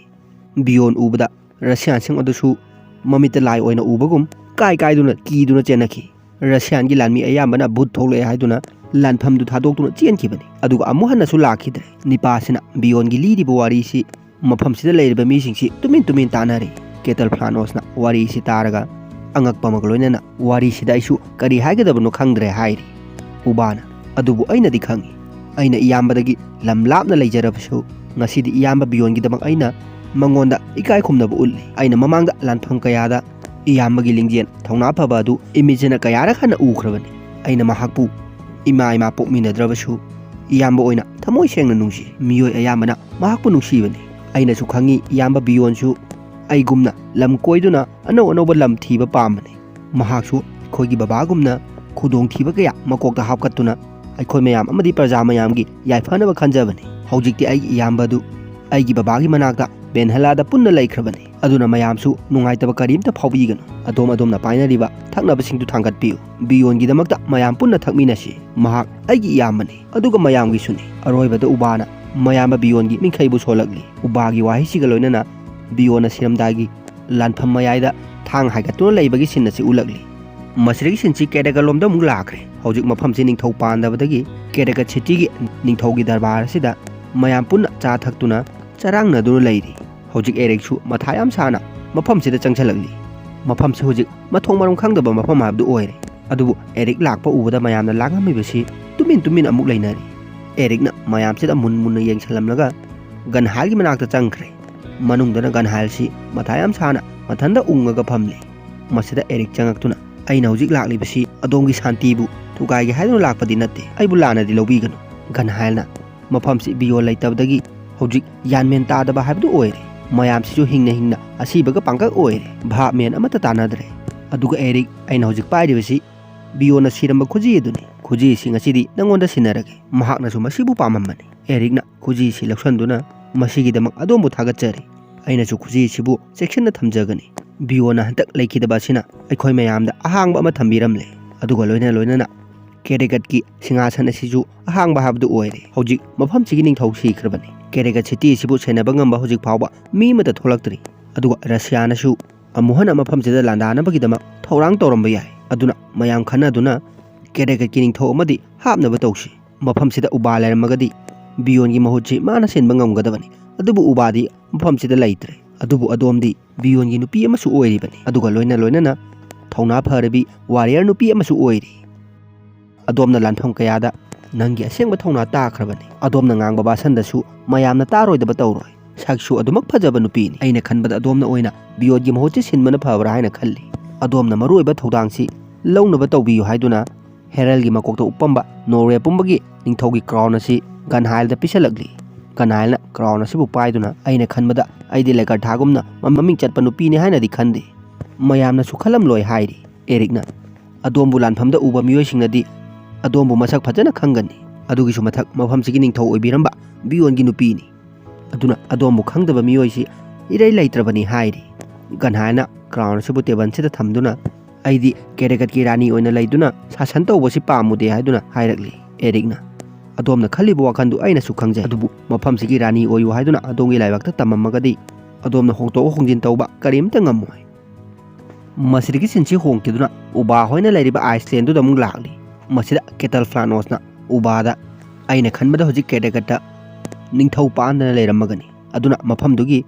ꯕꯤꯌꯣꯟ ꯎꯕꯗ ꯔꯁꯤꯌꯥꯟꯁꯤꯡ ꯑꯗꯨꯁꯨ ꯃꯃꯤꯠꯇ ꯂꯥꯏ ꯑꯣꯏꯅ ꯎꯕꯒꯨꯝ ꯀꯥꯏ ꯀꯥꯏꯗꯨꯅ ꯀꯤꯗꯨꯅ ꯆꯦꯟꯅꯈꯤ꯫ ꯔꯁꯤꯌꯥꯟꯒꯤ ꯂꯥꯟꯃꯤ ꯑꯌꯥꯝꯕꯅ ꯚꯨꯠ ꯊꯣꯛꯂꯛꯑꯦ ꯍꯥꯏꯗꯨꯅ ꯂꯥꯟꯐꯝꯗꯨ ꯊꯥꯗꯣꯛꯇꯨꯅ ꯆꯦꯟꯈꯤꯕꯅꯤ꯫ ꯑꯗꯨꯒ ꯑꯃꯨꯛ ꯍꯟꯅꯁꯨ ꯂꯥꯛꯈꯤꯗ꯭ꯔꯦ꯫ ꯅꯤꯄꯥꯁꯤꯅ ꯕꯤꯌꯣꯟꯒꯤ ꯂꯤꯔꯤꯕ ꯋꯥꯔꯤꯁꯤ ꯃꯐꯝꯁꯤꯗ ꯂꯩꯔꯤꯕ ꯃꯤꯁꯤꯡꯁꯤ ꯇꯨꯃꯤꯟ ꯇꯨꯃꯤꯟ ꯇꯥꯟꯅꯔꯤ꯫ ꯀꯦꯇꯜ ꯐ꯭ꯂꯥꯅꯣꯁꯅ ꯋꯥꯔꯤꯁꯤ ꯇꯥꯔꯒ ꯑꯉꯛꯄ ꯑꯃꯒ ꯂꯣꯏꯅꯅ, "ꯋꯥꯔꯤꯁꯤꯗ ꯑꯩꯁꯨ ꯀꯔꯤ ꯍꯥꯏꯒꯗꯕꯅꯣ ꯈꯪꯗ꯭ꯔꯦ," ꯍꯥꯏꯔꯤ꯫ ꯎꯕꯥꯅ, "ꯑꯗꯨꯕꯨ ꯑꯩꯅꯗꯤ ꯈꯪꯏ꯫ ꯑꯩꯅ ꯏꯌꯥꯝꯕꯗꯒꯤ ꯂꯝ ꯂꯥꯞꯅ ꯂꯩꯖꯔꯕꯁꯨ ꯉꯁꯤꯗꯤ ꯏꯌꯥꯝꯕ ꯕꯤꯌꯣꯟꯒꯤꯗꯃꯛ ꯑꯩꯅ ꯃꯉꯣꯟꯗ ꯏꯀꯥꯏ ꯈꯨꯝꯅꯕ ꯎꯠꯂꯤ꯫ ꯑꯩꯅ ꯃꯃꯥꯡꯗ ꯂꯥꯟꯐꯝ ꯀꯌꯥꯗ ꯏꯌꯥꯝꯕꯒꯤ ꯂꯤꯡꯖꯦꯜ ꯊꯧꯅꯥ ꯐꯕ ꯑꯗꯨ ꯏꯃꯤꯠꯁꯤꯅ ꯀꯌꯥꯔꯛ ꯍꯟꯅ ꯎꯈ꯭ꯔꯕꯅꯤ꯫ ꯑꯩꯅ ꯃꯍꯥꯛꯄꯨ ꯏꯃꯥ ꯏꯃꯥ ꯄꯣꯛꯃꯤꯟꯅꯗ꯭ꯔꯕꯁꯨ ꯏꯌꯥꯝꯕ ꯑꯣꯏꯅ ꯊꯃꯣꯏ ꯁꯦꯡꯅ ꯅꯨꯡꯁꯤ꯫ ꯃꯤꯑꯣꯏ ꯑꯌꯥꯝꯕꯅ ꯃꯍꯥꯛꯄꯨ ꯅꯨꯡꯁꯤꯕꯅꯤ꯫ ꯑꯩꯅꯁꯨ ꯈꯪꯏ ꯏꯌꯥꯝꯕ ꯕꯤꯌꯣꯟꯁꯨ ꯑꯩꯒꯨꯝꯅ ꯂꯝ ꯀꯣꯏꯗꯨꯅ ꯑꯅꯧ ꯑꯅꯧꯕ ꯂꯝ ꯊꯤꯕ ꯄꯥꯝꯕꯅꯤ꯫ ꯃꯍꯥꯛꯁꯨ ꯑꯩꯈꯣꯏꯒꯤ ꯕꯕꯥꯒꯨꯝꯅ ꯈꯨꯗꯣꯡꯊꯤꯕ ꯀꯌꯥ ꯃꯀꯣꯛꯇ ꯍꯥꯞꯀꯠꯇꯨꯅ ꯑꯩꯈꯣꯏ ꯃꯌꯥꯝ ꯑꯃꯗꯤ ꯄ꯭ꯔꯖꯥ ꯃꯌꯥꯝꯒꯤ ꯌꯥꯏꯐꯅꯕ ꯈꯟꯖꯕꯅꯤ꯫ ꯍꯧꯖꯤꯛꯇꯤ ꯑꯩꯒꯤ ꯏꯌꯥꯝꯕꯗꯨ ꯑꯩꯒꯤ ꯕꯕꯥꯒꯤ ꯃꯅꯥꯛꯇ ꯕꯦꯟꯍꯂꯥꯗ ꯄꯨꯟꯅ ꯂꯩꯈ꯭ꯔꯕꯅꯤ꯫ ꯑꯗꯨꯅ ꯃꯌꯥꯝꯁꯨ ꯅꯨꯡꯉꯥꯏꯇꯕ ꯀꯔꯤꯝꯇ ꯐꯥꯎꯕꯤꯒꯅꯨ꯫ ꯑꯗꯣꯝ ꯑꯗꯣꯝꯅ ꯄꯥꯏꯅꯔꯤꯕ ꯊꯛꯅꯕꯁꯤꯡꯗꯨ ꯊꯥꯡꯒꯠꯄꯤꯌꯨ꯫ ꯕꯤꯌꯣꯟꯒꯤꯗꯃꯛꯇ ꯃꯌꯥꯝ ꯄꯨꯟꯅ ꯊꯛꯃꯤꯟꯅꯁꯤ꯫ ꯃꯍꯥꯛ ꯑꯩꯒꯤ ꯏꯌꯥꯝꯕꯅꯤ, ꯑꯗꯨꯒ ꯃꯌꯥꯝꯒꯤꯁꯨꯅꯤ꯫" ꯑꯔꯣꯏꯕꯗ ꯎꯕꯥꯅ ꯃꯌꯥꯝꯕ ꯕꯤꯌꯣꯟꯒꯤ ꯃꯤꯡꯈꯩꯕꯨ ꯁꯣꯜꯂꯛꯂꯤ꯫ ꯎꯕꯥꯒꯤ ꯋꯥꯍꯩꯁꯤꯒ ꯂꯣꯏꯅꯅ ꯕꯤꯌꯣꯟꯅ ꯁꯤꯔꯝꯗꯥꯏꯒꯤ ꯂꯥꯟꯐꯝ ꯃꯌꯥꯏꯗ ꯊꯥꯡ ꯍꯥꯏꯒꯠꯇꯨꯅ ꯂꯩꯕꯒꯤ ꯁꯤꯟ ꯑꯁꯤ ꯎꯠꯂꯛꯂꯤ꯫ ꯃꯁꯤꯗꯒꯤ ꯁꯤꯟꯁꯤ ꯀꯦꯇꯦꯒꯠꯂꯣꯝꯗ ꯑꯃꯨꯛ ꯂꯥꯛꯈ꯭ꯔꯦ꯫ ꯍꯧꯖꯤꯛ ꯃꯐꯝꯁꯤ ꯅꯤꯡꯊꯧ ꯄꯥꯟꯗꯕꯗꯒꯤ ꯀꯦꯇꯦꯒꯠ ꯁꯤꯇꯤꯒꯤ ꯅꯤꯡꯊꯧꯒꯤ ꯗꯔꯕꯥꯔ ꯑꯁꯤꯗ ꯃꯌꯥꯝ ꯄꯨꯟꯅ ꯆꯥ ꯊꯛꯇꯨꯅ ꯆꯔꯥꯡꯅꯗꯨꯅ ꯂꯩꯔꯤ꯫ ꯍꯧꯖꯤꯛ ꯑꯦꯔꯤꯛꯁꯨ ꯃꯊꯥ ꯌꯥꯝ ꯁꯥꯅ ꯃꯐꯝꯁꯤꯗ ꯆꯪꯁꯤꯜꯂꯛꯂꯤ꯫ ꯃꯐꯝꯁꯤ ꯍꯧꯖꯤꯛ ꯃꯊꯣꯡ ꯃꯔꯝ ꯈꯪꯗꯕ ꯃꯐꯝ ꯍꯥꯏꯕꯗꯨ ꯑꯣꯏꯔꯦ꯫ ꯑꯗꯨꯕꯨ ꯑꯦꯔꯤꯛ ꯂꯥꯛꯄ ꯎꯕꯗ ꯃꯌꯥꯝꯅ ꯂꯥꯡꯉꯝꯃꯤꯕꯁꯤ ꯇꯨꯃꯤꯟ ꯇꯨꯃꯤꯟ ꯑꯃꯨꯛ ꯂꯩꯅꯔꯤ꯫ ꯑꯦꯔꯤꯛꯅ ꯃꯌꯥꯝꯁꯤꯗ ꯃꯨꯟ ꯃꯨꯟꯅ ꯌꯦꯡꯁꯤꯜꯂꯝꯂꯒ ꯒꯟꯍꯥꯏꯜꯒꯤ ꯃꯅꯥꯛꯇ ꯆꯪꯈ꯭ꯔꯦ꯫ ꯃꯅꯨꯡꯗꯅ ꯒꯟꯍꯥꯏꯜꯁꯤ ꯃꯊꯥ ꯌꯥꯝ ꯁꯥꯅ ꯃꯊꯟꯇ ꯎꯪꯉꯒ ꯐꯝꯂꯤ꯫ ꯃꯁꯤꯗ ꯑꯦꯔꯤꯛ ꯆꯪꯉꯛꯇꯨꯅ, "ꯑꯩꯅ ꯍꯧꯖꯤꯛ ꯂꯥꯛꯂꯤꯕꯁꯤ ꯑꯗꯣꯝꯒꯤ ꯁꯥꯟꯇꯤꯕꯨ ꯊꯨꯒꯥꯏꯒꯦ ꯍꯥꯏꯗꯨꯅ ꯂꯥꯛꯄꯗꯤ ꯅꯠꯇꯦ, ꯑꯩꯕꯨ ꯂꯥꯟꯅꯗꯤ ꯂꯧꯕꯤꯒꯅꯨ"꯫ ꯒꯟꯍꯥꯏꯜꯅ, "ꯃꯐꯝꯁꯤ ꯕꯤꯌꯣꯟ ꯂꯩꯇꯕꯗꯒꯤ ꯍꯧꯖꯤꯛ ꯌꯥꯟꯃꯦꯟ ꯇꯥꯗꯕ ꯍꯥꯏꯕꯗꯨ ꯑꯣꯏꯔꯦ꯫ ꯃꯌꯥꯝꯁꯤꯁꯨ ꯍꯤꯡꯅ ꯍꯤꯡꯅ ꯑꯁꯤꯕꯒ ꯄꯥꯡꯀꯛ ꯑꯣꯏꯔꯦ, ꯚꯥꯞ ꯃꯦꯟ ꯑꯃꯠꯇ ꯇꯥꯅꯗ꯭ꯔꯦ꯫ ꯑꯗꯨꯒ ꯑꯦꯔꯤꯛ, ꯑꯩꯅ ꯍꯧꯖꯤꯛ ꯄꯥꯏꯔꯤꯕꯁꯤ ꯕꯤꯌꯣꯟꯅ ꯁꯤꯔꯝꯕ ꯈꯨꯖꯤ ꯑꯗꯨꯅꯤ꯫ ꯈꯨꯖꯤꯁꯤꯡ ꯑꯁꯤꯗꯤ ꯅꯉꯣꯟꯗ ꯁꯤꯟꯅꯔꯒꯦ, ꯃꯍꯥꯛꯅꯁꯨ ꯃꯁꯤꯕꯨ ꯄꯥꯝꯃꯝꯕꯅꯤ"꯫ ꯑꯦꯔꯤꯛꯅ ꯈꯨꯖꯤꯁꯤ ꯂꯧꯁꯟꯗꯨꯅ, "ꯃꯁꯤꯒꯤꯗꯃꯛ ꯑꯗꯣꯝꯕꯨ ꯊꯥꯒꯠꯆꯔꯤ꯫ ꯑꯩꯅꯁꯨ ꯈꯨꯖꯤꯁꯤꯕꯨ ꯆꯦꯛꯁꯤꯟꯅ ꯊꯝꯖꯒꯅꯤ꯫ ꯕꯤꯌꯣꯟꯅ ꯍꯟꯇꯛ ꯂꯩꯈꯤꯗꯕ ꯑꯁꯤꯅ ꯑꯩꯈꯣꯏ ꯃꯌꯥꯝꯗ ꯑꯍꯥꯡꯕ ꯑꯃ ꯊꯝꯕꯤꯔꯝꯂꯦ꯫ ꯑꯗꯨꯒ ꯂꯣꯏꯅ ꯂꯣꯏꯅꯅ ꯀꯦꯔꯦꯒꯠꯀꯤ ꯁꯤꯡꯍꯥꯁꯟ ꯑꯁꯤꯁꯨ ꯑꯍꯥꯡꯕ ꯍꯥꯏꯕꯗꯨ ꯑꯣꯏꯔꯦ꯫ ꯍꯧꯖꯤꯛ ꯃꯐꯝꯁꯤꯒꯤ ꯅꯤꯡꯊꯧ ꯁꯤꯈ꯭ꯔꯕꯅꯤ꯫ ꯀꯦꯔꯦꯒꯠ ꯁꯤꯇꯤ ꯑꯁꯤꯕꯨ ꯁꯦꯟꯅꯕ ꯉꯝꯕ ꯍꯧꯖꯤꯛ ꯐꯥꯎꯕ ꯃꯤ ꯑꯃꯠꯇ ꯊꯣꯛꯂꯛꯇ꯭ꯔꯤ꯫ ꯑꯗꯨꯒ ꯔꯁꯤꯌꯥꯅꯁꯨ ꯑꯃꯨꯛ ꯍꯟꯅ ꯃꯐꯝꯁꯤꯗ ꯂꯥꯟꯗꯥꯅꯕꯒꯤꯗꯃꯛ ꯊꯧꯔꯥꯡ ꯇꯧꯔꯝꯕ ꯌꯥꯏ꯫ ꯑꯗꯨꯅ ꯃꯌꯥꯝ ꯈꯟꯅꯗꯨꯅ ꯀꯦꯔꯦꯒꯠꯀꯤ ꯅꯤꯡꯊꯧ ꯑꯃꯗꯤ ꯍꯥꯞꯅꯕ ꯇꯧꯁꯤ꯫ ꯃꯐꯝꯁꯤꯗ ꯎꯕꯥ ꯂꯩꯔꯝꯃꯒꯗꯤ ꯕꯤꯌꯣꯟꯒꯤ ꯃꯍꯨꯠꯁꯤ ꯃꯥꯅ ꯁꯤꯟꯕ ꯉꯝꯒꯗꯕꯅꯤ꯫ ꯑꯗꯨꯕꯨ ꯎꯕꯥꯗꯤ ꯃꯐꯝꯁꯤꯗ ꯂꯩꯇ꯭ꯔꯦ꯫ ꯑꯗꯨꯕꯨ ꯑꯗꯣꯝꯗꯤ ꯕꯤꯌꯣꯟꯒꯤ ꯅꯨꯄꯤ ꯑꯃꯁꯨ ꯑꯣꯏꯔꯤꯕꯅꯤ, ꯑꯗꯨꯒ ꯂꯣꯏꯅ ꯂꯣꯏꯅꯅ ꯊꯧꯅꯥ ꯐꯔꯕꯤ ꯋꯥꯔꯤꯌꯔ ꯅꯨꯄꯤ ꯑꯃꯁꯨ ꯑꯣꯏꯔꯤ꯫ ꯑꯗꯣꯝꯅ ꯂꯥꯟꯐꯝ ꯀꯌꯥꯗ ꯅꯪꯒꯤ ꯑꯁꯦꯡꯕ ꯊꯧꯅꯥ ꯇꯥꯈ꯭ꯔꯕꯅꯤ꯫ ꯑꯗꯣꯝꯅ ꯉꯥꯡꯕ ꯚꯥꯁꯟꯗꯁꯨ ꯃꯌꯥꯝꯅ ꯇꯥꯔꯣꯏꯗꯕ ꯇꯧꯔꯣꯏ꯫ ꯁꯛꯁꯨ ꯑꯗꯨꯃꯛ ꯐꯖꯕ ꯅꯨꯄꯤꯅꯤ꯫ ꯑꯩꯅ ꯈꯟꯕꯗ ꯑꯗꯣꯝꯅ ꯑꯣꯏꯅ ꯕꯤꯌꯣꯟꯒꯤ ꯃꯍꯨꯠꯁꯤ ꯁꯤꯟꯕꯅ ꯐꯕ꯭ꯔꯥ ꯍꯥꯏꯅ ꯈꯜꯂꯤ꯫ ꯑꯗꯣꯝꯅ ꯃꯔꯨꯑꯣꯏꯕ ꯊꯧꯗꯥꯡꯁꯤ ꯂꯧꯅꯕ ꯇꯧꯕꯤꯌꯨ ꯍꯥꯏꯗꯨꯅ ꯍꯦꯔꯦꯜꯒꯤ ꯃꯀꯣꯛꯇ ꯎꯞꯄꯝꯕ ꯅꯣꯔꯋꯦ ꯄꯨꯝꯕꯒꯤ ꯅꯤꯡꯊꯧꯒꯤ ꯀ꯭ꯔꯥꯎꯟ ꯑꯁꯤ ꯒꯟꯍꯥꯏꯜꯗ ꯄꯤꯁꯜꯂꯛꯂꯤ꯫ ꯒꯟꯍꯥꯏꯜꯅ ꯀ꯭ꯔꯥꯎꯟ ꯑꯁꯤꯕꯨ ꯄꯥꯏꯗꯨꯅ, "ꯑꯩꯅ ꯈꯟꯕꯗ ꯑꯩꯗꯤ ꯂꯦꯀꯔꯊꯥꯒꯨꯝꯅ ꯃ-, ꯃꯃꯤꯡ ꯆꯠꯄ ꯅꯨꯄꯤꯅꯤ ꯍꯥꯏꯅꯗꯤ ꯈꯟꯗꯦ꯫ ꯃꯌꯥꯝꯅꯁꯨ ꯈꯜꯂꯝꯂꯣꯏ" ꯍꯥꯏꯔꯤ꯫ ꯑꯦꯔꯤꯛꯅ, "ꯑꯗꯣꯝꯕꯨ ꯂꯥꯟꯐꯝꯗ ꯎꯕ ꯃꯤꯑꯣꯏꯁꯤꯡꯅꯗꯤ ꯑꯗꯣꯝꯕꯨ ꯃꯁꯛ ꯐꯖꯅ ꯈꯪꯒꯅꯤ꯫ ꯑꯗꯨꯒꯤꯁꯨ ꯃꯊꯛ, ꯃꯐꯝꯁꯤꯒꯤ ꯅꯤꯡꯊꯧ ꯑꯣꯏꯕꯤꯔꯝꯕ ꯕꯤꯌꯣꯟꯒꯤ ꯅꯨꯄꯤꯅꯤ꯫ ꯑꯗꯨꯅ ꯑꯗꯣꯝꯕꯨ ꯈꯪꯗꯕ ꯃꯤꯑꯣꯏꯁꯤ ꯏꯔꯩ ꯂꯩꯇ꯭ꯔꯕꯅꯤ" ꯍꯥꯏꯔꯤ꯫ ꯒꯟꯍꯥꯏꯜꯅ ꯀ꯭ꯔꯥꯎꯟ ꯑꯁꯤꯕꯨ ꯇꯦꯕꯜꯁꯤꯗ ꯊꯝꯗꯨꯅ, "ꯑꯩꯗꯤ ꯀꯦꯔꯦꯒꯠꯀꯤ ꯔꯥꯅꯤ ꯑꯣꯏꯅ ꯂꯩꯗꯨꯅ ꯁꯥꯁꯟ ꯇꯧꯕꯁꯤ ꯄꯥꯝꯃꯨꯗꯦ" ꯍꯥꯏꯗꯨꯅ ꯍꯥꯏꯔꯛꯂꯤ꯫ ꯑꯦꯔꯤꯛꯅ, "ꯑꯗꯣꯝꯅ ꯈꯜꯂꯤꯕ ꯋꯥꯈꯜꯗꯨ ꯑꯩꯅꯁꯨ ꯈꯪꯖꯩ, ꯑꯗꯨꯕꯨ ꯃꯐꯝꯁꯤꯒꯤ ꯔꯥꯅꯤ ꯑꯣꯏꯌꯨ ꯍꯥꯏꯗꯨꯅ ꯑꯗꯣꯝꯒꯤ ꯂꯥꯏꯕꯛꯇ ꯇꯝꯃꯝꯃꯒꯗꯤ ꯑꯗꯣꯝꯅ ꯍꯣꯡꯗꯣꯛ ꯍꯣꯡꯖꯤꯟ ꯇꯧꯕ ꯀꯔꯤꯝꯇ ꯉꯝꯃꯣꯏ"꯫ ꯃꯁꯤꯗꯒꯤ ꯁꯤꯟꯁꯤ ꯍꯣꯡꯈꯤꯗꯨꯅ ꯎꯕꯥ ꯍꯣꯏꯅ ꯂꯩꯔꯤꯕ ꯑꯥꯏꯁꯂꯦꯟꯗꯨꯗ ꯑꯃꯨꯛ ꯂꯥꯛꯂꯤ꯫ ꯃꯁꯤꯗ ꯀꯦꯇꯜ ꯐ꯭ꯂꯥꯅꯣꯁꯅ ꯎꯕꯥꯗ, "ꯑꯩꯅ ꯈꯟꯕꯗ ꯍꯧꯖꯤꯛ ꯀꯦꯔꯦꯒꯠꯇ ꯅꯤꯡꯊꯧ ꯄꯥꯟꯗꯅ ꯂꯩꯔꯝꯃꯒꯅꯤ꯫ ꯑꯗꯨꯅ ꯃꯐꯝꯗꯨꯒꯤ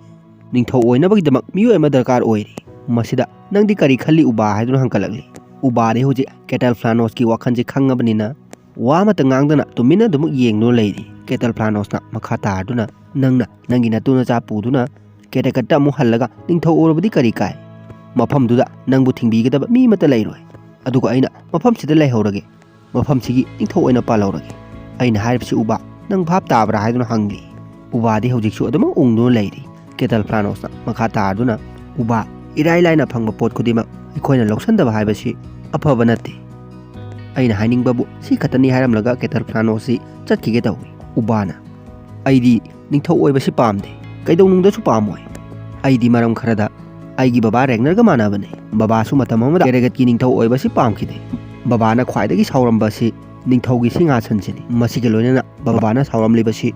ꯅꯤꯡꯊꯧ ꯑꯣꯏꯅꯕꯒꯤꯗꯃꯛ ꯃꯤꯑꯣꯏ ꯑꯃ ꯗꯔꯀꯥꯔ ꯑꯣꯏꯔꯤ꯫ ꯃꯁꯤꯗ ꯅꯪꯗꯤ ꯀꯔꯤ ꯈꯜꯂꯤ ꯎꯕꯥ?" ꯍꯥꯏꯗꯨꯅ ꯍꯪꯒꯠꯂꯛꯂꯤ꯫ ꯎꯕꯥꯗꯤ ꯍꯧꯖꯤꯛ ꯀꯦꯇꯜ ꯐ꯭ꯂꯥꯅꯣꯁꯀꯤ ꯋꯥꯈꯜꯁꯦ ꯈꯪꯉꯕꯅꯤꯅ ꯋꯥ ꯑꯃꯠꯇ ꯉꯥꯡꯗꯅ ꯇꯨꯃꯤꯟꯅ ꯑꯗꯨꯃꯛ ꯌꯦꯡꯗꯨꯅ ꯂꯩꯔꯤ꯫ ꯀꯦꯇꯜ ꯐ꯭ꯂꯥꯅꯣꯁꯅ ꯃꯈꯥ ꯇꯥꯔꯗꯨꯅ, "ꯅꯪꯅ ꯅꯪꯒꯤ ꯅꯇꯨ ꯅꯆꯥ ꯄꯨꯗꯨꯅ ꯀꯦꯇꯀꯠꯇ ꯑꯃꯨꯛ ꯍꯜꯂꯒ ꯅꯤꯡꯊꯧ ꯑꯣꯏꯔꯕꯗꯤ ꯀꯔꯤ ꯀꯥꯏ? ꯃꯐꯝꯗꯨꯗ ꯅꯪꯕꯨ ꯊꯤꯡꯕꯤꯒꯗꯕ ꯃꯤ ꯑꯃꯠꯇ ꯂꯩꯔꯣꯏ꯫ ꯑꯗꯨꯒ ꯑꯩꯅ ꯃꯐꯝꯁꯤꯗ ꯂꯩꯍꯧꯔꯒꯦ, ꯃꯐꯝꯁꯤꯒꯤ ꯅꯤꯡꯊꯧ ꯑꯣꯏꯅ ꯄꯥꯜꯍꯧꯔꯒꯦ꯫ ꯑꯩꯅ ꯍꯥꯏꯔꯤꯕꯁꯤ ꯎꯕꯥ, ꯅꯪ ꯚꯥꯞ ꯇꯥꯕ꯭ꯔꯥ ꯍꯥꯏꯗꯨꯅ ꯍꯪꯂꯤ꯫ ꯎꯕꯥꯗꯤ ꯍꯧꯖꯤꯛꯁꯨ ꯑꯗꯨꯃꯛ ꯎꯪꯗꯨꯅ ꯂꯩꯔꯤ꯫ ꯀꯦꯇꯜ ꯐ꯭ꯂꯥꯅꯣꯁꯅ ꯃꯈꯥ ꯇꯥꯗꯨꯅ, ꯎꯕꯥ, ꯏꯔꯥꯏ ꯂꯥꯏꯅ ꯐꯪꯕ ꯄꯣꯠ ꯈꯨꯗꯤꯡꯃꯛ ꯑꯩꯈꯣꯏꯅ ꯂꯧꯁꯟꯗꯕ ꯍꯥꯏꯕꯁꯤ ꯑꯐꯕ ꯅꯠꯇꯦ꯫ ꯑꯩꯅ ꯍꯥꯏꯅꯤꯡꯕꯕꯨ ꯁꯤ ꯈꯛꯇꯅꯤ ꯍꯥꯏꯔꯝꯂꯒ ꯀꯦꯇꯜ ꯐ꯭ꯂꯥꯅꯣꯁꯁꯤ ꯆꯠꯈꯤꯒꯦ ꯇꯧꯏ꯫ ꯎꯕꯥꯅ, ꯑꯩꯗꯤ ꯅꯤꯡꯊꯧ ꯑꯣꯏꯕꯁꯤ ꯄꯥꯝꯗꯦ, ꯀꯩꯗꯧꯅꯨꯡꯗꯁꯨ ꯄꯥꯝꯃꯣꯏ꯫ ꯑꯩꯗꯤ ꯃꯔꯝ ꯈꯔꯗ ꯑꯩꯒꯤ ꯕꯕꯥ ꯔꯦꯒꯅꯔꯒ ꯃꯥꯟꯅꯕꯅꯤ꯫ ꯕꯕꯥꯁꯨ ꯃꯇꯝ ꯑꯃꯗ ꯀꯦꯔꯦꯒꯠꯀꯤ ꯅꯤꯡꯊꯧ ꯑꯣꯏꯕꯁꯤ ꯄꯥꯝꯈꯤꯗꯦ꯫ ꯕꯕꯥꯅ ꯈ꯭ꯋꯥꯏꯗꯒꯤ ꯁꯥꯎꯔꯝꯕꯁꯤ ꯅꯤꯡꯊꯧꯒꯤ ꯁꯤꯡꯍꯥꯁꯟꯁꯤꯅꯤ꯫ ꯃꯁꯤꯒ ꯂꯣꯏꯅꯅ ꯕꯕꯥꯅ ꯁꯥꯎꯔꯝꯂꯤꯕꯁꯤ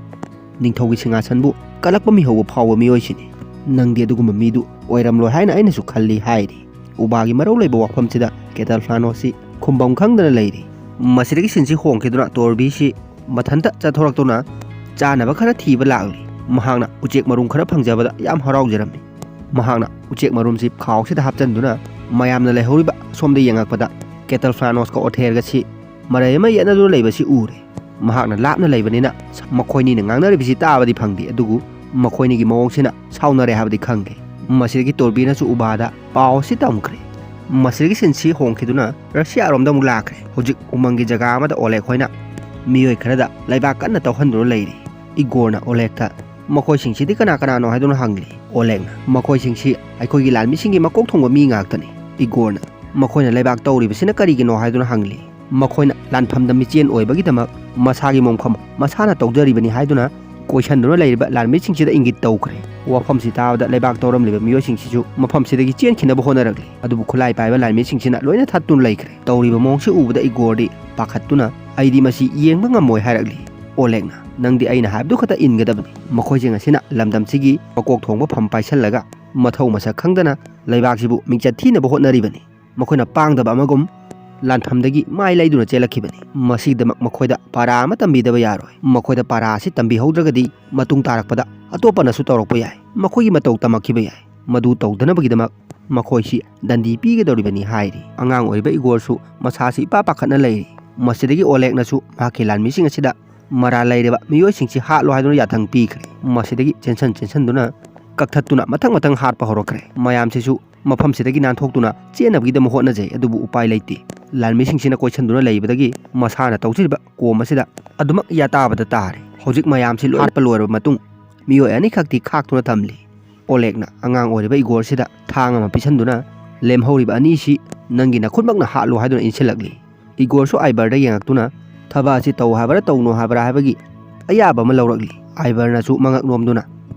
ꯅꯤꯡꯊꯧꯒꯤ ꯁꯤꯡꯍꯥꯁꯟꯕꯨ ꯀꯜꯂꯛꯄ ꯃꯤꯍꯧꯕ ꯐꯥꯎꯕ ꯃꯤꯑꯣꯏꯁꯤꯅꯤ꯫ ꯅꯪꯗꯤ ꯑꯗꯨꯒꯨꯝꯕ ꯃꯤꯗꯨ ꯑꯣꯏꯔꯝꯂꯣꯏ ꯍꯥꯏꯅ ꯑꯩꯅꯁꯨ ꯈꯜꯂꯤ ꯍꯥꯏꯔꯤ꯫ ꯎꯕꯥꯒꯤ ꯃꯔꯧ ꯂꯩꯕ ꯋꯥꯐꯝꯁꯤꯗ ꯀꯦꯇꯜ ꯐ꯭ꯂꯥꯅꯣꯁꯤ ꯈꯨꯝꯐꯝ ꯈꯪꯗꯅ ꯂꯩꯔꯤ꯫ ꯃꯁꯤꯗꯒꯤ ꯁꯤꯟꯁꯤ ꯍꯣꯡꯈꯤꯗꯨꯅ ꯇꯣꯔꯕꯤꯁꯤ ꯃꯊꯟꯇ ꯆꯠꯊꯣꯔꯛꯇꯨꯅ ꯆꯥꯅꯕ ꯈꯔ ꯊꯤꯕ ꯂꯥꯛꯂꯤ꯫ ꯃꯍꯥꯛꯅ ꯎꯆꯦꯛ ꯃꯔꯨꯝ ꯈꯔ ꯐꯪꯖꯕꯗ ꯌꯥꯝ ꯍꯔꯥꯎꯖꯔꯝꯃꯤ꯫ ꯃꯍꯥꯛꯅ ꯎꯆꯦꯛ ꯃꯔꯨꯝꯁꯤ ꯈꯥꯎꯁꯤꯗ ꯍꯥꯞꯆꯤꯟꯗꯨꯅ ꯃꯌꯥꯝꯅ ꯂꯩꯍꯧꯔꯤꯕ ꯑꯁꯣꯝꯗ ꯌꯦꯡꯉꯛꯄꯗ ꯀꯦꯇꯜ ꯐ꯭ꯂꯥꯅꯣꯁꯀ ꯑꯣꯊꯦꯔꯒꯁꯤ ꯃꯔꯩ ꯑꯃ ꯌꯦꯠꯅꯗꯨꯅ ꯂꯩꯕꯁꯤ ꯎꯔꯦ꯫ ꯃꯍꯥꯛꯅ ꯂꯥꯞꯅ ꯂꯩꯕꯅꯤꯅ ꯃꯈꯣꯏꯅꯤꯅ ꯉꯥꯡꯅꯔꯤꯕꯁꯤ ꯇꯥꯕꯗꯤ ꯐꯪꯗꯦ, ꯑꯗꯨꯕꯨ ꯃꯈꯣꯏꯅꯤꯒꯤ ꯃꯑꯣꯡꯁꯤꯅ ꯁꯥꯎꯅꯔꯦ ꯍꯥꯏꯕꯗꯤ ꯈꯪꯒꯦ꯫ ꯃꯁꯤꯗꯒꯤ ꯇꯣꯔꯕꯤꯅꯁꯨ ꯎꯕꯥꯗ ꯄꯥꯎ ꯑꯁꯤ ꯇꯝꯈ꯭ꯔꯦ꯫ ꯃꯁꯤꯗꯒꯤ ꯁꯤꯟꯁꯤ ꯍꯣꯡꯈꯤꯗꯨꯅ ꯔꯁꯤꯌꯥꯔꯣꯝꯗ ꯑꯃꯨꯛ ꯂꯥꯛꯈ꯭ꯔꯦ꯫ ꯍꯧꯖꯤꯛ ꯎꯃꯪꯒꯤ ꯖꯒꯥ ꯑꯃꯗ ꯑꯣꯂꯦꯛ ꯍꯣꯏꯅ ꯃꯤꯑꯣꯏ ꯈꯔꯗ ꯂꯩꯕꯥꯛ ꯀꯟꯅ ꯇꯧꯍꯟꯗꯨꯅ ꯂꯩꯔꯤ꯫ ꯏꯒꯣꯔꯅ ꯑꯣꯂꯦꯛꯇ, "ꯃꯈꯣꯏꯁꯤꯡꯁꯤꯗꯤ ꯀꯅꯥ ꯀꯅꯥꯅꯣ?" ꯍꯥꯏꯗꯨꯅ ꯍꯪꯂꯤ꯫ ꯑꯣꯂꯦꯛꯅ, "ꯃꯈꯣꯏꯁꯤꯡꯁꯤ ꯑꯩꯈꯣꯏꯒꯤ ꯂꯥꯟꯃꯤꯁꯤꯡꯒꯤ ꯃꯀꯣꯛ ꯊꯣꯡꯕ ꯃꯤ ꯉꯥꯛꯇꯅꯤ꯫" ꯏꯒꯣꯔꯅ, "ꯃꯈꯣꯏꯅ ꯂꯩꯕꯥꯛ ꯇꯧꯔꯤꯕꯁꯤꯅ ꯀꯔꯤꯒꯤꯅꯣ?" ꯍꯥꯏꯗꯨꯅ ꯍꯪꯂꯤ꯫ "ꯃꯈꯣꯏꯅ ꯂꯥꯟꯐꯝꯗ ꯃꯤꯆꯦꯟ ꯑꯣꯏꯕꯒꯤꯗꯃꯛ ꯃꯁꯥꯒꯤ ꯃꯣꯡꯐꯝ ꯃꯁꯥꯅ ꯇꯧꯖꯔꯤꯕꯅꯤ" ꯍꯥꯏꯗꯨꯅ ꯀꯣꯏꯁꯟꯗꯨꯅ ꯂꯩꯔꯤꯕ ꯂꯥꯟꯃꯤꯁꯤꯡꯁꯤꯗ ꯏꯪꯒꯤꯠ ꯇꯧꯈ꯭ꯔꯦ꯫ ꯋꯥꯐꯝꯁꯤ ꯇꯥꯕꯗ ꯂꯩꯕꯥꯛ ꯇꯧꯔꯝꯂꯤꯕ ꯃꯤꯑꯣꯏꯁꯤꯡꯁꯤꯁꯨ ꯃꯐꯝꯁꯤꯗꯒꯤ ꯆꯦꯟꯈꯤꯅꯕ ꯍꯣꯠꯅꯔꯛꯂꯤ꯫ ꯑꯗꯨꯕꯨ ꯈꯨꯠꯂꯥꯏ ꯄꯥꯏꯕ ꯂꯥꯟꯃꯤꯁꯤꯡꯁꯤꯅ ꯂꯣꯏꯅ ꯊꯠꯇꯨꯅ ꯂꯩꯈ꯭ꯔꯦ꯫ ꯇꯧꯔꯤꯕ ꯃꯑꯣꯡꯁꯤ ꯎꯕꯗ ꯏꯒꯣꯔꯗꯤ ꯄꯥꯈꯠꯇꯨꯅ, "ꯑꯩꯗꯤ ꯃꯁꯤ ꯌꯦꯡꯕ ꯉꯝꯃꯣꯏ" ꯍꯥꯏꯔꯛꯂꯤ꯫ ꯑꯣꯂꯦꯛꯅ, "ꯅꯪꯗꯤ ꯑꯩꯅ ꯍꯥꯏꯕꯗꯨ ꯈꯛꯇ ꯏꯟꯒꯗꯕꯅꯤ꯫ ꯃꯈꯣꯏꯁꯤꯡ ꯑꯁꯤꯅ ꯂꯝꯗꯝꯁꯤꯒꯤ ꯃꯀꯣꯛ ꯊꯣꯡꯕ ꯐꯝ ꯄꯥꯏꯁꯜꯂꯒ ꯃꯊꯧ ꯃꯁꯛ ꯈꯪꯗꯅ ꯂꯩꯕꯥꯛꯁꯤꯕꯨ ꯃꯤꯡꯆꯠ ꯊꯤꯅꯕ ꯍꯣꯠꯅꯔꯤꯕꯅꯤ꯫ ꯃꯈꯣꯏꯅ ꯄꯥꯡꯗꯕ ꯑꯃꯒꯨꯝ ꯂꯥꯟꯐꯝꯗꯒꯤ ꯃꯥꯏ ꯂꯩꯗꯨꯅ ꯆꯦꯜꯂꯛꯈꯤꯕꯅꯤ꯫ ꯃꯁꯤꯒꯤꯗꯃꯛ ꯃꯈꯣꯏꯗ ꯄꯥꯔꯥ ꯑꯃ ꯇꯝꯕꯤꯗꯕ ꯌꯥꯔꯣꯏ꯫ ꯃꯈꯣꯏꯗ ꯄꯥꯔꯥ ꯑꯁꯤ ꯇꯝꯕꯤꯍꯧꯗ꯭ꯔꯒꯗꯤ ꯃꯇꯨꯡ ꯇꯥꯔꯛꯄꯗ ꯑꯇꯣꯞꯄꯅꯁꯨ ꯇꯧꯔꯛꯄ ꯌꯥꯏ꯫ ꯃꯈꯣꯏꯒꯤ ꯃꯇꯧ ꯇꯝꯃꯛꯈꯤꯕ ꯌꯥꯏ꯫ ꯃꯗꯨ ꯇꯧꯗꯅꯕꯒꯤꯗꯃꯛ ꯃꯈꯣꯏꯁꯤ ꯗꯟꯗꯤ ꯄꯤꯒꯗꯧꯔꯤꯕꯅꯤ" ꯍꯥꯏꯔꯤ꯫ ꯑꯉꯥꯡ ꯑꯣꯏꯔꯤꯕ ꯏꯒꯣꯔꯁꯨ ꯃꯁꯥꯁꯤ ꯏꯄꯥ ꯄꯥꯈꯠꯅ ꯂꯩꯔꯤ꯫ ꯃꯁꯤꯗꯒꯤ ꯑꯣꯂꯦꯛꯅꯁꯨ ꯃꯍꯥꯛꯀꯤ ꯂꯥꯟꯃꯤꯁꯤꯡ ꯑꯁꯤꯗ ꯃꯔꯥꯜ ꯂꯩꯔꯕ ꯃꯤꯑꯣꯏꯁꯤꯡꯁꯤ ꯍꯥꯠꯂꯣ ꯍꯥꯏꯗꯨꯅ ꯌꯥꯊꯪ ꯄꯤꯈ꯭ꯔꯦ꯫ ꯃꯁꯤꯗꯒꯤ ꯆꯦꯟꯁꯟ ꯆꯦꯟꯁꯟꯗꯨꯅ ꯀꯛꯊꯠꯇꯨꯅ ꯃꯊꯪ ꯃꯊꯪ ꯍꯥꯠꯄ ꯍꯧꯔꯛꯈ꯭ꯔꯦ꯫ ꯃꯌꯥꯝꯁꯤꯁꯨ ꯃꯐꯝꯁꯤꯗꯒꯤ ꯅꯥꯟꯊꯣꯛꯇꯨꯅ ꯆꯦꯟꯅꯕꯒꯤꯗꯃꯛ ꯍꯣꯠꯅꯖꯩ, ꯑꯗꯨꯕꯨ ꯎꯄꯥꯏ ꯂꯩꯇꯦ꯫ ꯂꯥꯟꯃꯤꯁꯤꯡꯁꯤꯅ ꯀꯣꯏꯁꯟꯗꯨꯅ ꯂꯩꯕꯗꯒꯤ ꯃꯁꯥꯅ ꯇꯧꯖꯔꯤꯕ ꯀꯣꯝ ꯑꯁꯤꯗ ꯑꯗꯨꯃꯛ ꯌꯥꯇꯥꯕꯗ ꯇꯥꯔꯦ꯫ ꯍꯧꯖꯤꯛ ꯃꯌꯥꯝꯁꯤ ꯂꯣꯏ ꯍꯥꯠꯄ ꯂꯣꯏꯔꯕ ꯃꯇꯨꯡ ꯃꯤꯑꯣꯏ ꯑꯅꯤꯈꯛꯇꯤ ꯈꯥꯛꯇꯨꯅ ꯊꯝꯂꯤ꯫ ꯑꯣꯂꯦꯛꯅ ꯑꯉꯥꯡ ꯑꯣꯏꯔꯤꯕ ꯏꯒꯣꯔꯁꯤꯗ ꯊꯥꯡ ꯑꯃ ꯄꯤꯁꯟꯗꯨꯅ, "ꯂꯦꯝꯍꯧꯔꯤꯕ ꯑꯅꯤꯁꯤ ꯅꯪꯒꯤ ꯅꯈꯨꯠꯃꯛꯅ ꯍꯥꯠꯂꯨ" ꯍꯥꯏꯗꯨꯅ ꯏꯟꯁꯤꯜꯂꯛꯂꯤ꯫ ꯏꯒꯣꯔꯁꯨ ꯑꯥꯏꯕꯔꯗ ꯌꯦꯡꯉꯛꯇꯨꯅ ꯊꯕꯛ ꯑꯁꯤ ꯇꯧ ꯍꯥꯏꯕ꯭ꯔꯥ ꯇꯧꯅꯣ ꯍꯥꯏꯕ꯭ꯔꯥ ꯍꯥꯏꯕꯒꯤ ꯑꯌꯥꯕ ꯑꯃ ꯂꯧꯔꯛꯂꯤ꯫ ꯑꯥꯏꯕꯔꯅꯁꯨ ꯃꯉꯛ ꯅꯣꯝꯗꯨꯅ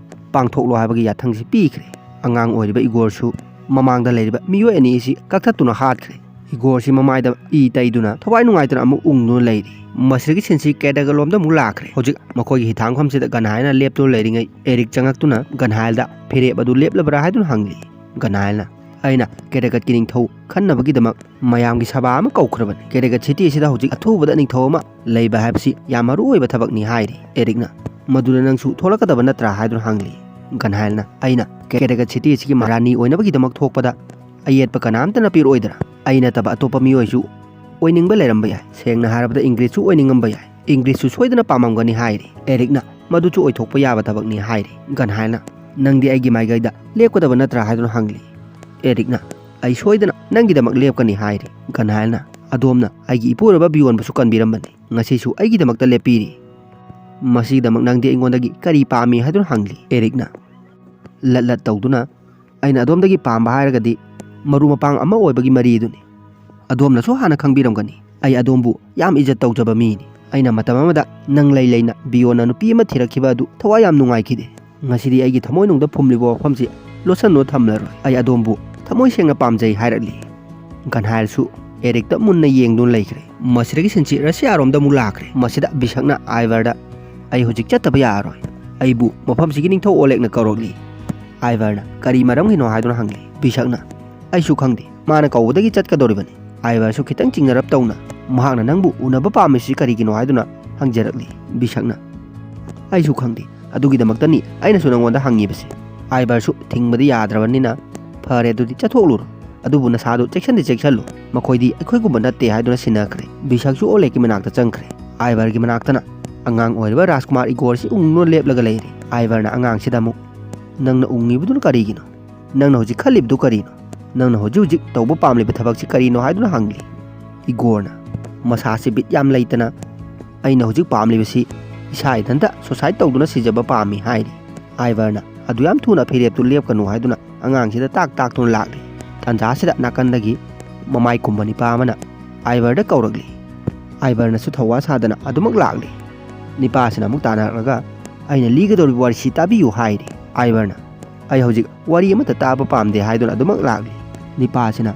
ꯄꯥꯡꯊꯣꯛꯂꯣ ꯍꯥꯏꯕꯒꯤ ꯌꯥꯊꯪꯁꯤ ꯄꯤꯈ꯭ꯔꯦ꯫ ꯑꯉꯥꯡ ꯑꯣꯏꯔꯤꯕ ꯏꯒꯣꯔꯁꯨ ꯃꯃꯥꯡꯗ ꯂꯩꯔꯤꯕ ꯃꯤꯑꯣꯏ ꯑꯅꯤ ꯑꯁꯤ ꯀꯛꯊꯠꯇꯨꯅ ꯍꯥꯠꯈ꯭ꯔꯦ꯫ ꯏꯒꯣꯔꯁꯤ ꯃꯃꯥꯏꯗ ꯏ ꯇꯩꯗꯨꯅ ꯊꯋꯥꯏ ꯅꯨꯡꯉꯥꯏꯇꯅ ꯑꯃꯨꯛ ꯎꯪꯗꯨꯅ ꯂꯩꯔꯤ꯫ ꯃꯁꯤꯗꯒꯤ ꯁꯤꯟꯁꯤ ꯀꯦꯗꯒ ꯂꯣꯝꯗ ꯑꯃꯨꯛ ꯂꯥꯛꯈ꯭ꯔꯦ꯫ ꯍꯧꯖꯤꯛ ꯃꯈꯣꯏꯒꯤ ꯍꯤꯊꯥꯡꯐꯝꯁꯤꯗ ꯒꯟꯍꯥꯏꯅ ꯂꯦꯞꯇꯨꯅ ꯂꯩꯔꯤꯉꯩ ꯑꯦꯔꯤꯛ ꯆꯪꯉꯛꯇꯨꯅ ꯒꯟꯍꯥꯏꯜꯗ ꯐꯤꯔꯦꯞ ꯑꯗꯨ ꯂꯦꯞꯂꯕ꯭ꯔꯥ ꯍꯥꯏꯗꯨꯅ ꯍꯪꯂꯤ꯫ ꯒꯟꯍꯥꯏꯜꯅ, "ꯑꯩꯅ ꯀꯦꯗꯒꯠꯀꯤ ꯅꯤꯡꯊꯧ ꯈꯟꯅꯕꯒꯤꯗꯃꯛ ꯃꯌꯥꯝꯒꯤ ꯁꯚꯥ ꯑꯃ ꯀꯧꯈ꯭ꯔꯕꯅꯤ꯫ ꯀꯦꯗꯒꯠ ꯁꯤꯇꯤ ꯑꯁꯤꯗ ꯍꯧꯖꯤꯛ ꯑꯊꯨꯕꯗ ꯅꯤꯡꯊꯧ ꯑꯃ ꯂꯩꯕ ꯍꯥꯏꯕꯁꯤ ꯌꯥꯝ ꯃꯔꯨ ꯑꯣꯏꯕ ꯊꯕꯛꯅꯤ" ꯍꯥꯏꯔꯤ꯫ ꯑꯦꯔꯤꯛꯅ, "ꯃꯗꯨꯗ ꯅꯪꯁꯨ ꯊꯣꯛꯂꯛꯀꯗꯕ ꯅꯠꯇ꯭ꯔꯥ?" ꯍꯥꯏꯗꯨꯅ ꯍꯪꯂꯤ꯫ ꯒꯟꯍꯥꯏꯜꯅ, "ꯑꯩꯅ ꯀꯦꯗꯒꯠ ꯁꯤꯇꯤ ꯑꯁꯤꯒꯤ ꯃꯍꯥꯔꯥꯅꯤ ꯑꯣꯏꯅꯕꯒꯤꯗꯃꯛ ꯊꯣꯛꯄꯗ ꯑꯌꯦꯠꯄ ꯀꯅꯥꯝꯇꯅ ꯄꯤꯔꯛꯑꯣꯏꯗ꯭ꯔꯥ? ꯑꯩ ꯅꯠꯇꯕ ꯑꯇꯣꯞꯄ ꯃꯤꯑꯣꯏꯁꯨ ꯑꯣꯏꯅꯤꯡꯕ ꯂꯩꯔꯝꯕ ꯌꯥꯏ꯫ ꯁꯦꯡꯅ ꯍꯥꯏꯔꯕꯗ ꯏꯪꯒ꯭ꯔꯤꯁꯁꯨ ꯑꯣꯏꯅꯤꯡꯉꯝꯕ ꯌꯥꯏ꯫ ꯏꯪꯒ꯭ꯔꯤꯁꯁꯨ ꯁꯣꯏꯗꯅ ꯄꯥꯝꯃꯝꯒꯅꯤ" ꯍꯥꯏꯔꯤ꯫ ꯑꯦꯔꯤꯛꯅ, "ꯃꯗꯨꯁꯨ ꯑꯣꯏꯊꯣꯛꯄ ꯌꯥꯕ ꯊꯕꯛꯅꯤ" ꯍꯥꯏꯔꯤ꯫ ꯒꯟꯍꯥꯏꯜꯅ, "ꯅꯪꯗꯤ ꯑꯩꯒꯤ ꯃꯥꯏꯀꯩꯗ ꯂꯦꯞꯀꯗꯕ ꯅꯠꯇ꯭ꯔꯥ?" ꯍꯥꯏꯗꯨꯅ ꯍꯪꯂꯤ꯫ ꯑꯦꯔꯤꯛꯅ, "ꯑꯩ ꯁꯣꯏꯗꯅ ꯅꯪꯒꯤꯗꯃꯛ ꯂꯦꯞꯀꯅꯤ" ꯍꯥꯏꯔꯤ꯫ ꯒꯟꯍꯥꯏꯜꯅ, "ꯑꯗꯣꯝꯅ ꯑꯩꯒꯤ ꯏꯄꯨꯔꯣꯏꯕ ꯕꯤꯌꯣꯟꯕꯨꯁꯨ ꯀꯟꯕꯤꯔꯝꯕꯅꯤ, ꯉꯁꯤꯁꯨ ꯑꯩꯒꯤꯗꯃꯛꯇ ꯂꯦꯞꯄꯤꯔꯤ꯫ ꯃꯁꯤꯒꯤꯗꯃꯛ ꯅꯪꯗꯤ ꯑꯩꯉꯣꯟꯗꯒꯤ ꯀꯔꯤ ꯄꯥꯝꯃꯤ?" ꯍꯥꯏꯗꯨꯅ ꯍꯪꯂꯤ꯫ ꯑꯦꯔꯤꯛꯅ, ꯂꯠ ꯂꯠ ꯇꯧꯗꯨꯅ, "ꯑꯩꯅ ꯑꯗꯣꯝꯗꯒꯤ ꯄꯥꯝꯕ ꯍꯥꯏꯔꯒꯗꯤ ꯃꯔꯨ ꯃꯄꯥꯡ ꯑꯃ ꯑꯣꯏꯕꯒꯤ ꯃꯔꯤ ꯑꯗꯨꯅꯤ꯫ ꯑꯗꯣꯝꯅꯁꯨ ꯍꯥꯟꯅ ꯈꯪꯕꯤꯔꯝꯒꯅꯤ, ꯑꯩ ꯑꯗꯣꯝꯕꯨ ꯌꯥꯝ ꯏꯖꯠ ꯇꯧꯖꯕ ꯃꯤꯅꯤ꯫ ꯑꯩꯅ ꯃꯇꯝ ꯑꯃꯗ ꯅꯪ ꯂꯩ ꯂꯩꯅ ꯕꯤꯌꯣꯟꯅ ꯅꯨꯄꯤ ꯑꯃ ꯊꯤꯔꯛꯈꯤꯕ ꯑꯗꯨ ꯊꯋꯥꯏ ꯌꯥꯝ ꯅꯨꯡꯉꯥꯏꯈꯤꯗꯦ꯫ ꯉꯁꯤꯗꯤ ꯑꯩꯒꯤ ꯊꯃꯣꯏꯅꯨꯡꯗ ꯐꯨꯝꯂꯤꯕ ꯋꯥꯐꯝꯁꯤ ꯂꯣꯠꯁꯟꯗꯨꯅ ꯊꯝꯂꯔꯣꯏ꯫ ꯑꯩ ꯑꯗꯣꯝꯕꯨ ꯊꯃꯣꯏ ꯁꯦꯡꯅ ꯄꯥꯝꯖꯩ" ꯍꯥꯏꯔꯛꯂꯤ꯫ ꯒꯟꯍꯥꯏꯜꯁꯨ ꯑꯦꯔꯤꯛꯇ ꯃꯨꯟꯅ ꯌꯦꯡꯗꯨꯅ ꯂꯩꯈ꯭ꯔꯦ꯫ ꯃꯁꯤꯗꯒꯤ ꯁꯤꯟꯁꯤ ꯔꯁꯤꯌꯥꯔꯣꯝꯗ ꯑꯃꯨꯛ ꯂꯥꯛꯈ꯭ꯔꯦ꯫ ꯃꯁꯤꯗ ꯕꯤꯁꯛꯅ ꯑꯥꯏꯚꯔꯗ, "ꯑꯩ ꯍꯧꯖꯤꯛ ꯆꯠꯇꯕ ꯌꯥꯔꯔꯣꯏ꯫ ꯑꯩꯕꯨ ꯃꯐꯝꯁꯤꯒꯤ ꯅꯤꯡꯊꯧ ꯑꯣꯂꯦꯛꯅ ꯀꯧꯔꯛꯂꯤ"꯫ ꯑꯥꯏꯚꯔꯅ, "ꯀꯔꯤ ꯃꯔꯝꯒꯤꯅꯣ?" ꯍꯥꯏꯗꯨꯅ ꯍꯪꯂꯤ꯫ ꯕꯤꯁꯛꯅ, "ꯑꯩꯁꯨ ꯈꯪꯗꯦ꯫ ꯃꯥꯅ ꯀꯧꯕꯗꯒꯤ ꯆꯠꯀꯗꯧꯔꯤꯕꯅꯤ"꯫ ꯑꯥꯏꯚꯔꯁꯨ ꯈꯤꯇꯪ ꯆꯤꯡꯅꯔꯞ ꯇꯧꯅ, "ꯃꯍꯥꯛꯅ ꯅꯪꯕꯨ ꯎꯅꯕ ꯄꯥꯝꯃꯤꯁꯤ ꯀꯔꯤꯒꯤꯅꯣ?" ꯍꯥꯏꯗꯨꯅ ꯍꯪꯖꯔꯛꯂꯤ꯫ ꯕꯤꯁꯛꯅ, "ꯑꯩꯁꯨ ꯈꯪꯗꯦ꯫ ꯑꯗꯨꯒꯤꯗꯃꯛꯇꯅꯤ ꯑꯩꯅꯁꯨ ꯅꯪꯉꯣꯟꯗ ꯍꯪꯉꯤꯕꯁꯦ"꯫ ꯑꯥꯏꯚꯔꯁꯨ ꯊꯤꯡꯕꯗꯤ ꯌꯥꯗ꯭ꯔꯕꯅꯤꯅ, "ꯐꯔꯦ, ꯑꯗꯨꯗꯤ ꯆꯠꯊꯣꯛꯂꯨꯔꯣ꯫ ꯑꯗꯨꯕꯨ ꯅꯁꯥꯗꯨ ꯆꯦꯛꯁꯤꯟꯗꯤ ꯆꯦꯛꯁꯤꯜꯂꯨ꯫ ꯃꯈꯣꯏꯗꯤ ꯑꯩꯈꯣꯏꯒꯨꯝꯕ ꯅꯠꯇꯦ" ꯍꯥꯏꯗꯨꯅ ꯁꯤꯟꯅꯈ꯭ꯔꯦ꯫ ꯕꯤꯁꯛꯁꯨ ꯑꯣꯂꯦꯛꯀꯤ ꯃꯅꯥꯛꯇ ꯆꯪꯈ꯭ꯔꯦ꯫ ꯑꯥꯏꯚꯔꯒꯤ ꯃꯅꯥꯛꯇꯅ ꯑꯉꯥꯡ ꯑꯣꯏꯔꯤꯕ ꯔꯥꯖꯀꯨꯃꯥꯔ ꯏꯒꯣꯔꯁꯤ ꯎꯪꯗꯨꯅ ꯂꯦꯞꯂꯒ ꯂꯩꯔꯦ꯫ ꯑꯥꯏꯚꯔꯅ ꯑꯉꯥꯡꯁꯤꯗ ꯑꯃꯨꯛ, "ꯅꯪꯅ ꯎꯪꯉꯤꯕꯗꯨꯅ ꯀꯔꯤꯒꯤꯅꯣ? ꯅꯪꯅ ꯍꯧꯖꯤꯛ ꯈꯜꯂꯤꯕꯗꯨ ꯀꯔꯤꯅꯣ? ꯅꯪꯅ ꯍꯧꯖꯤꯛ ꯍꯧꯖꯤꯛ ꯇꯧꯕ ꯄꯥꯝꯂꯤꯕ ꯊꯕꯛꯁꯤ ꯀꯔꯤꯅꯣ?" ꯍꯥꯏꯗꯨꯅ ꯍꯪꯂꯤ꯫ ꯏꯒꯣꯔꯅ ꯃꯁꯥꯁꯤ ꯕꯤꯠ ꯌꯥꯝ ꯂꯩꯇꯅ, "ꯑꯩꯅ ꯍꯧꯖꯤꯛ ꯄꯥꯝꯂꯤꯕꯁꯤ ꯏꯁꯥ ꯏꯊꯟꯇ ꯁꯨꯁꯥꯏꯠ ꯇꯧꯗꯨꯅ ꯁꯤꯖꯕ ꯄꯥꯝꯃꯤ" ꯍꯥꯏꯔꯤ꯫ ꯑꯥꯏꯚꯔꯅ, "ꯑꯗꯨ ꯌꯥꯝ ꯊꯨꯅ ꯐꯤꯔꯦꯞꯇꯨ ꯂꯦꯞꯀꯅꯨ" ꯍꯥꯏꯗꯨꯅ ꯑꯉꯥꯡꯁꯤꯗ ꯇꯥꯛ ꯇꯥꯛꯇꯨꯅ ꯂꯥꯛꯂꯤ꯫ ꯇꯥꯟꯖꯥꯁꯤꯗ ꯅꯥꯀꯟꯗꯒꯤ ꯃꯃꯥꯏ ꯀꯨꯝꯕ ꯅꯤꯄꯥ ꯑꯃꯅ ꯑꯥꯏꯚꯔꯗ ꯀꯧꯔꯛꯂꯤ꯫ ꯑꯥꯏꯚꯔꯅꯁꯨ ꯊꯧꯋꯥ ꯁꯥꯗꯅ ꯑꯗꯨꯃꯛ ꯂꯥꯛꯂꯤ꯫ ꯅꯤꯄꯥꯁꯤꯅ ꯑꯃꯨꯛ ꯇꯥꯟꯅꯔꯛꯂꯒ, "ꯑꯩꯅ ꯂꯤꯒꯗꯧꯔꯤꯕ ꯋꯥꯔꯤꯁꯤ ꯇꯥꯕꯤꯌꯨ" ꯍꯥꯏꯔꯤ꯫ ꯑꯥꯏꯚꯔꯅ, "ꯑꯩ ꯍꯧꯖꯤꯛ ꯋꯥꯔꯤ ꯑꯃꯠꯇ ꯇꯥꯕ ꯄꯥꯝꯗꯦ" ꯍꯥꯏꯗꯨꯅ ꯑꯗꯨꯃꯛ ꯂꯥꯛꯂꯤ꯫ ꯅꯤꯄꯥꯁꯤꯅ,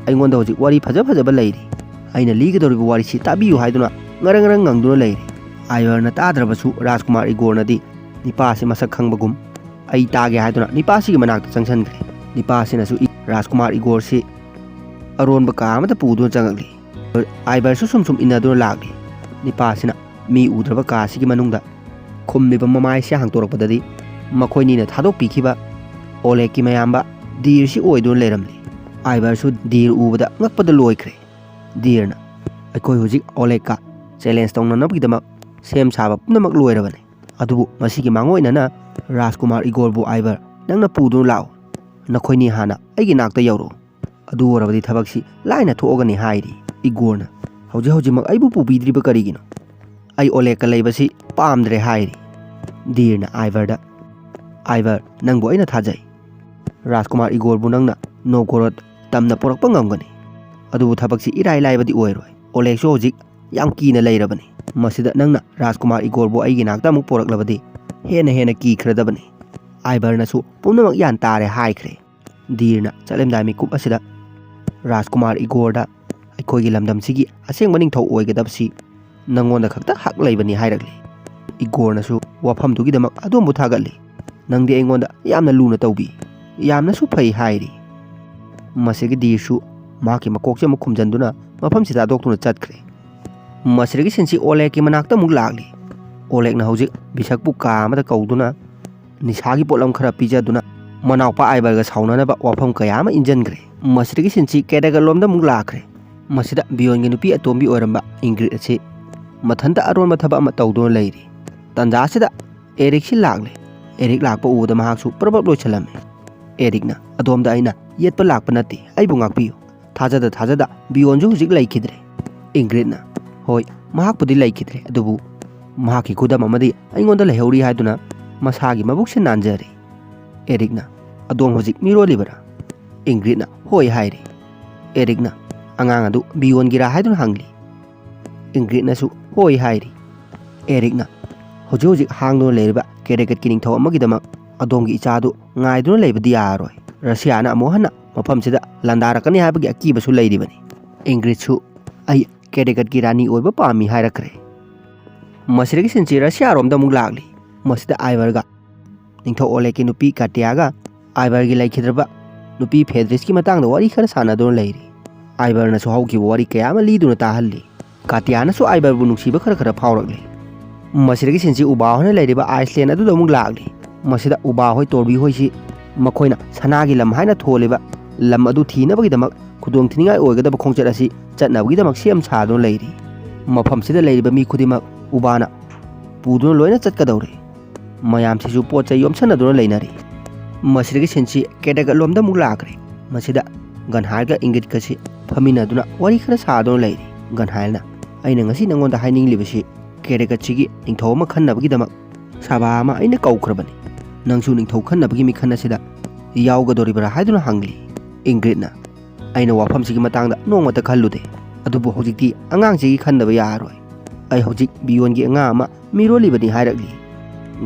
"ꯑꯩꯉꯣꯟꯗ ꯍꯧꯖꯤꯛ ꯋꯥꯔꯤ ꯐꯖ ꯐꯖꯕ ꯂꯩꯔꯤ, ꯑꯩꯅ ꯂꯤꯒꯗꯧꯔꯤꯕ ꯋꯥꯔꯤꯁꯤ ꯇꯥꯕꯤꯌꯨ" ꯍꯥꯏꯗꯨꯅ ꯉꯔꯪ ꯉꯔꯪ ꯉꯪꯗꯨꯅ ꯂꯩꯔꯤ꯫ ꯑꯥꯏꯚꯔꯅ ꯇꯥꯗ꯭ꯔꯕꯁꯨ ꯔꯥꯖꯀꯨꯃꯥꯔ ꯏꯒꯣꯔꯅꯗꯤ ꯅꯤꯄꯥꯁꯤ ꯃꯁꯛ ꯈꯪꯕꯒꯨꯝ "ꯑꯩ ꯇꯥꯒꯦ" ꯍꯥꯏꯗꯨꯅ ꯅꯤꯄꯥꯁꯤꯒꯤ ꯃꯅꯥꯛꯇ ꯆꯪꯁꯤꯟꯈ꯭ꯔꯦ꯫ ꯅꯤꯄꯥꯁꯤꯅꯁꯨ ꯏ-, ꯔꯥꯖꯀꯨꯃꯥꯔ ꯏꯒꯣꯔꯁꯤ ꯑꯔꯣꯟꯕ ꯀꯥ ꯑꯃꯗ ꯄꯨꯗꯨꯅ ꯆꯪꯉꯛꯂꯤ꯫ ꯑꯥꯏꯚꯔꯁꯨ ꯁꯨꯝ ꯁꯨꯝ ꯏꯟꯅꯗꯨꯅ ꯂꯥꯛꯂꯤ꯫ ꯅꯤꯄꯥꯁꯤꯅ ꯃꯤ ꯎꯗ꯭ꯔꯕ ꯀꯥꯁꯤꯒꯤ ꯃꯅꯨꯡꯗ ꯈꯨꯝꯂꯤꯕ ꯃꯃꯥꯏꯁꯦ ꯍꯥꯡꯇꯣꯔꯛꯄꯗꯗꯤ ꯃꯈꯣꯏꯅꯤꯅ ꯊꯥꯗꯣꯛꯄꯤꯈꯤꯕ ꯑꯣꯂꯦꯛꯀꯤ ꯃꯌꯥꯝꯕ ꯗꯤꯔꯁꯤ ꯑꯣꯏꯗꯨꯅ ꯂꯩꯔꯝꯂꯤ꯫ ꯑꯥꯏꯚꯔꯁꯨ ꯗꯤꯔ ꯎꯕꯗ ꯉꯛꯄꯗ ꯂꯣꯏꯈ꯭ꯔꯦ꯫ ꯗꯤꯔꯅ, "ꯑꯩꯈꯣꯏ ꯍꯧꯖꯤꯛ ꯑꯣꯂꯦꯛꯀ ꯆꯦꯂꯦꯟꯖ ꯇꯧꯅꯅꯕꯒꯤꯗꯃꯛ ꯁꯦꯝ ꯁꯥꯕ ꯄꯨꯝꯅꯃꯛ ꯂꯣꯏꯔꯕꯅꯤ꯫ ꯑꯗꯨꯕꯨ ꯃꯁꯤꯒꯤ ꯃꯥꯡꯑꯣꯏꯅꯅ ꯔꯥꯖꯀꯨꯃꯥꯔ ꯏꯒꯣꯔꯕꯨ ꯑꯥꯏꯚꯔ ꯅꯪꯅ ꯄꯨꯗꯨꯅ ꯂꯥꯛꯎ꯫ ꯅꯈꯣꯏꯅꯤ ꯍꯥꯟꯅ ꯑꯩꯒꯤ ꯅꯥꯛꯇ ꯌꯧꯔꯛꯎ꯫ ꯑꯗꯨ ꯑꯣꯏꯔꯕꯗꯤ ꯊꯕꯛꯁꯤ ꯂꯥꯏꯅ ꯊꯣꯛꯑꯒꯅꯤ" ꯍꯥꯏꯔꯤ꯫ ꯏꯒꯣꯔꯅ, "ꯍꯧꯖꯤꯛ ꯍꯧꯖꯤꯛꯃꯛ ꯑꯩꯕꯨ ꯄꯨꯕꯤꯗ꯭ꯔꯤꯕ ꯀꯔꯤꯒꯤꯅꯣ? ꯑꯩ ꯑꯣꯂꯦꯛꯀ ꯂꯩꯕꯁꯤ ꯄꯥꯝꯗ꯭ꯔꯦ" ꯍꯥꯏꯔꯤ꯫ ꯗꯤꯔꯅ ꯑꯥꯏꯚꯔꯗ, "ꯑꯥꯏꯚꯔ, ꯅꯪꯕꯨ ꯑꯩꯅ ꯊꯥꯖꯩ꯫ ꯔꯥꯖꯀꯨꯃꯥꯔ ꯏꯒꯣꯔꯕꯨ ꯅꯪꯅ ꯅꯣꯒꯣꯔꯣꯠ ꯇꯝꯅ ꯄꯨꯔꯛꯄ ꯉꯝꯒꯅꯤ꯫ ꯑꯗꯨꯕꯨ ꯊꯕꯛꯁꯤ ꯏꯔꯥꯏ ꯂꯥꯏꯕꯗꯤ ꯑꯣꯏꯔꯣꯏ꯫ ꯑꯣꯂꯦꯛꯁꯨ ꯍꯧꯖꯤꯛ ꯌꯥꯝ ꯀꯤꯅ ꯂꯩꯔꯕꯅꯤ꯫ ꯃꯁꯤꯗ ꯅꯪꯅ ꯔꯥꯖꯀꯨꯃꯥꯔ ꯏꯒꯣꯔꯕꯨ ꯑꯩꯒꯤ ꯅꯥꯛꯇ ꯑꯃꯨꯛ ꯄꯨꯔꯛꯂꯕꯗꯤ ꯍꯦꯟꯅ ꯍꯦꯟꯅ ꯀꯤꯈ꯭ꯔꯗꯕꯅꯤ꯫" ꯑꯥꯏꯚꯔꯅꯁꯨ ꯄꯨꯝꯅꯃꯛ ꯒ꯭ꯌꯥꯟ ꯇꯥꯔꯦ ꯍꯥꯏꯈ꯭ꯔꯦ꯫ ꯗꯤꯔꯅ ꯆꯠꯂꯝꯗꯥꯏ ꯃꯤꯀꯨꯞ ꯑꯁꯤꯗ ꯔꯥꯖꯀꯨꯃꯥꯔ ꯏꯒꯣꯔꯗ, "ꯑꯩꯈꯣꯏꯒꯤ ꯂꯝꯗꯝꯁꯤꯒꯤ ꯑꯁꯦꯡꯕ ꯅꯤꯡꯊꯧ ꯑꯣꯏꯒꯗꯕꯁꯤ ꯅꯪꯉꯣꯟꯗ ꯈꯛꯇ ꯍꯛ ꯂꯩꯕꯅꯤ" ꯍꯥꯏꯔꯛꯂꯤ꯫ ꯏꯒꯣꯔꯅꯁꯨ ꯋꯥꯐꯝꯗꯨꯒꯤꯗꯃꯛ ꯑꯗꯣꯝꯕꯨ ꯊꯥꯒꯠꯂꯤ꯫ "ꯅꯪꯗꯤ ꯑꯩꯉꯣꯟꯗ ꯌꯥꯝꯅ ꯂꯨꯅ ꯇꯧꯕꯤ, ꯌꯥꯝꯅꯁꯨ ꯐꯩ" ꯍꯥꯏꯔꯤ꯫ ꯃꯁꯤꯒꯤ ꯗꯤꯔꯁꯨ ꯃꯍꯥꯛꯀꯤ ꯃꯀꯣꯛꯁꯦ ꯑꯃꯨꯛ ꯈꯨꯝꯖꯤꯟꯗꯨꯅ ꯃꯐꯝꯁꯤꯗ ꯊꯥꯗꯣꯛꯇꯨꯅ ꯆꯠꯈ꯭ꯔꯦ꯫ ꯃꯁꯤꯗꯒꯤ ꯁꯤꯟꯁꯤ ꯑꯣꯂꯦꯛꯀꯤ ꯃꯅꯥꯛꯇ ꯑꯃꯨꯛ ꯂꯥꯛꯂꯤ꯫ ꯑꯣꯂꯦꯛꯅ ꯍꯧꯖꯤꯛ ꯕꯤꯁꯛꯄꯨ ꯀꯥ ꯑꯃꯗ ꯀꯧꯗꯨꯅ ꯅꯤꯁꯥꯒꯤ ꯄꯣꯠꯂꯝ ꯈꯔ ꯄꯤꯖꯗꯨꯅ ꯃꯅꯥꯎꯄꯥ ꯑꯥꯏꯕꯔꯒ ꯁꯥꯎꯅꯅꯕ ꯋꯥꯐꯝ ꯀꯌꯥ ꯑꯃ ꯏꯟꯖꯟꯈ꯭ꯔꯦ꯫ ꯃꯁꯤꯗꯒꯤ ꯁꯤꯟꯁꯤ ꯀꯦꯗꯒ ꯂꯣꯝꯗ ꯑꯃꯨꯛ ꯂꯥꯛꯈ꯭ꯔꯦ꯫ ꯃꯁꯤꯗ ꯕꯤꯌꯣꯟꯒꯤ ꯅꯨꯄꯤ ꯑꯇꯣꯝꯕꯤ ꯑꯣꯏꯔꯝꯕ ꯏꯪꯒ꯭ꯔꯤꯠ ꯑꯁꯤ ꯃꯊꯟꯇ ꯑꯔꯣꯟꯕ ꯊꯕꯛ ꯑꯃ ꯇꯧꯗꯨꯅ ꯂꯩꯔꯤ꯫ ꯇꯥꯟꯖꯥꯁꯤꯗ ꯑꯦꯔꯤꯛꯁꯤ ꯂꯥꯛꯂꯦ꯫ ꯑꯦꯔꯤꯛ ꯂꯥꯛꯄ ꯎꯕꯗ ꯃꯍꯥꯛꯁꯨ ꯄ꯭ꯔꯞ ꯄ꯭ꯔꯞ ꯂꯣꯏꯁꯤꯜꯂꯝꯃꯤ꯫ ꯑꯦꯔꯤꯛꯅ, "ꯑꯗꯣꯝꯗ ꯑꯩꯅ ꯌꯦꯠꯄ ꯂꯥꯛꯄ ꯅꯠꯇꯦ, ꯑꯩꯕꯨ ꯉꯥꯛꯄꯤꯌꯨ꯫ ꯊꯥꯖꯗ ꯊꯥꯖꯗ ꯕꯤꯌꯣꯟꯁꯨ ꯍꯧꯖꯤꯛ ꯂꯩꯈꯤꯗ꯭ꯔꯦ꯫" ꯏꯪꯒ꯭ꯔꯤꯠꯅ, "ꯍꯣꯏ, ꯃꯍꯥꯛꯄꯨꯗꯤ ꯂꯩꯈꯤꯗ꯭ꯔꯦ, ꯑꯗꯨꯕꯨ ꯃꯍꯥꯛꯀꯤ ꯈꯨꯗꯝ ꯑꯃꯗꯤ ꯑꯩꯉꯣꯟꯗ ꯂꯩꯍꯧꯔꯤ ꯍꯥꯏꯗꯨꯅ ꯃꯁꯥꯒꯤ ꯃꯕꯨꯛꯁꯦ ꯅꯥꯟꯖꯔꯦ꯫" ꯑꯦꯔꯤꯛꯅ, "ꯑꯗꯣꯝ ꯍꯧꯖꯤꯛ ꯃꯤꯔꯣꯜꯂꯤꯕꯔꯥ?" ꯏꯪꯒ꯭ꯔꯤꯠꯅ, "ꯍꯣꯏ" ꯍꯥꯏꯔꯤ꯫ ꯑꯦꯔꯤꯛꯅ, "ꯑꯉꯥꯡ ꯑꯗꯨ ꯕꯤꯌꯣꯟꯒꯤꯔꯥ?" ꯍꯥꯏꯗꯨꯅ ꯍꯪꯂꯤ꯫ ꯏꯪꯒ꯭ꯔꯤꯠꯅꯁꯨ "ꯍꯣꯏ" ꯍꯥꯏꯔꯤ꯫ ꯑꯦꯔꯤꯛꯅ, "ꯍꯧꯖꯤꯛ ꯍꯧꯖꯤꯛ ꯍꯥꯡꯗꯨꯅ ꯂꯩꯔꯤꯕ ꯀꯦꯔꯦꯀꯠꯀꯤ ꯅꯤꯡꯊꯧ ꯑꯃꯒꯤꯗꯃꯛ ꯑꯗꯣꯝꯒꯤ ꯏꯆꯥꯗꯨ ꯉꯥꯏꯗꯨꯅ ꯂꯩꯕꯗꯤ ꯌꯥꯔꯔꯣꯏ꯫ ꯔꯁꯤꯌꯥꯅ ꯑꯃꯨꯛ ꯍꯟꯅ ꯃꯐꯝꯁꯤꯗ ꯂꯥꯟꯗꯥꯔꯛꯀꯅꯤ ꯍꯥꯏꯕꯒꯤ ꯑꯀꯤꯕꯁꯨ ꯂꯩꯔꯤꯕꯅꯤ꯫ ꯏꯪꯒ꯭ꯔꯤꯠꯁꯨ, ꯑꯩ ꯀꯦꯔꯦꯀꯠꯀꯤ ꯔꯥꯅꯤ ꯑꯣꯏꯕ ꯄꯥꯝꯃꯤ ꯍꯥꯏꯔꯛꯈ꯭ꯔꯦ꯫ ꯃꯁꯤꯗꯒꯤ ꯁꯤꯟꯁꯤ ꯔꯁꯤꯌꯥꯔꯣꯝꯗ ꯑꯃꯨꯛ ꯂꯥꯛꯂꯤ꯫ ꯃꯁꯤꯗ ꯑꯥꯏꯕꯔꯒ ꯅꯤꯡꯊꯧ ꯑꯣꯂꯦꯒꯀꯤ ꯅꯨꯄꯤ ꯀꯥꯇꯤꯌꯥꯒ ꯑꯥꯏꯕꯔꯒꯤ ꯂꯩꯈꯤꯗ꯭ꯔꯕ ꯅꯨꯄꯤ ꯐꯦꯗ꯭ꯔꯤꯁꯀꯤ ꯃꯇꯥꯡꯗ ꯋꯥꯔꯤ ꯈꯔ ꯁꯥꯟꯅꯗꯨꯅ ꯂꯩꯔꯤ꯫ ꯑꯥꯏꯕꯔꯅꯁꯨ ꯍꯧꯈꯤꯕ ꯋꯥꯔꯤ ꯀꯌꯥ ꯑꯃ ꯂꯤꯗꯨꯅ ꯇꯥꯍꯜꯂꯤ꯫ ꯀꯥꯇꯤꯌꯥꯅꯁꯨ ꯑꯥꯏꯕꯔꯕꯨ ꯅꯨꯡꯁꯤꯕ ꯈꯔ ꯈꯔ ꯐꯥꯎꯔꯛꯂꯤ꯫ ꯃꯁꯤꯗꯒꯤ ꯁꯤꯟꯁꯤ ꯎꯕꯥ ꯍꯣꯏꯅ ꯂꯩꯔꯤꯕ ꯑꯥꯏꯁꯂꯦꯟ ꯑꯗꯨꯗ ꯑꯃꯨꯛ ꯂꯥꯛꯂꯤ꯫ ꯃꯁꯤꯗ ꯎꯕꯥ ꯍꯣꯏ, ꯇꯣꯔꯕꯤ ꯍꯣꯏꯁꯤ ꯃꯈꯣꯏꯅ ꯁꯅꯥꯒꯤ ꯂꯝ ꯍꯥꯏꯅ ꯊꯣꯜꯂꯤꯕ ꯂꯝ ꯑꯗꯨ ꯊꯤꯅꯕꯒꯤꯗꯃꯛ ꯈꯨꯗꯣꯡꯊꯤꯅꯤꯡꯉꯥꯏ ꯑꯣꯏꯒꯗꯕ ꯈꯣꯡꯆꯠ ꯑꯁꯤ ꯆꯠꯅꯕꯒꯤꯗꯃꯛ ꯁꯦꯝ ꯁꯥꯗꯨꯅ ꯂꯩꯔꯤ꯫ ꯃꯐꯝꯁꯤꯗ ꯂꯩꯔꯤꯕ ꯃꯤ ꯈꯨꯗꯤꯡꯃꯛ ꯎꯕꯥꯅ ꯄꯨꯗꯨꯅ ꯂꯣꯏꯅ ꯆꯠꯀꯗꯧꯔꯦ꯫ ꯃꯌꯥꯝꯁꯤꯁꯨ ꯄꯣꯠ ꯆꯩ ꯌꯣꯝꯁꯟꯅꯗꯨꯅ ꯂꯩꯅꯔꯤ꯫ ꯃꯁꯤꯗꯒꯤ ꯁꯤꯟꯁꯤ ꯀꯦꯗꯒꯠꯂꯣꯝꯗ ꯑꯃꯨꯛ ꯂꯥꯛꯈ꯭ꯔꯦ꯫ ꯃꯁꯤꯗ ꯒꯟꯍꯥꯏꯜꯒ ꯏꯪꯒꯤꯠꯀꯁꯤ ꯐꯝꯃꯤꯟꯅꯗꯨꯅ ꯋꯥꯔꯤ ꯈꯔ ꯁꯥꯗꯨꯅ ꯂꯩꯔꯤ꯫ ꯒꯟꯍꯥꯏꯜꯅ, "ꯑꯩꯅ ꯉꯁꯤ ꯅꯉꯣꯟꯗ ꯍꯥꯏꯅꯤꯡꯂꯤꯕꯁꯤ ꯀꯦꯗꯒꯠꯁꯤꯒꯤ ꯅꯤꯡꯊꯧ ꯑꯃ ꯈꯟꯅꯕꯒꯤꯗꯃꯛ ꯁꯚꯥ ꯑꯃ ꯑꯩꯅ ꯀꯧꯈ꯭ꯔꯕꯅꯤ꯫ ꯅꯪꯁꯨ ꯅꯤꯡꯊꯧ ꯈꯟꯅꯕꯒꯤ ꯃꯤꯈꯟ ꯑꯁꯤꯗ ꯌꯥꯎꯒꯗꯧꯔꯤꯕ꯭ꯔꯥ?" ꯍꯥꯏꯗꯨꯅ ꯍꯪꯂꯤ꯫ ꯏꯪꯒ꯭ꯔꯤꯠꯅ, "ꯑꯩꯅ ꯋꯥꯐꯝꯁꯤꯒꯤ ꯃꯇꯥꯡꯗ ꯅꯣꯡꯃꯇ ꯈꯜꯂꯨꯗꯦ, ꯑꯗꯨꯕꯨ ꯍꯧꯖꯤꯛꯇꯤ ꯑꯉꯥꯡꯁꯤꯒꯤ ꯈꯟꯗꯕ ꯌꯥꯔꯔꯣꯏ꯫ ꯑꯩ ꯍꯧꯖꯤꯛ ꯕꯤꯌꯣꯟꯒꯤ ꯑꯉꯥꯡ ꯑꯃ ꯃꯤꯔꯣꯜꯂꯤꯕꯅꯤ" ꯍꯥꯏꯔꯛꯂꯤ꯫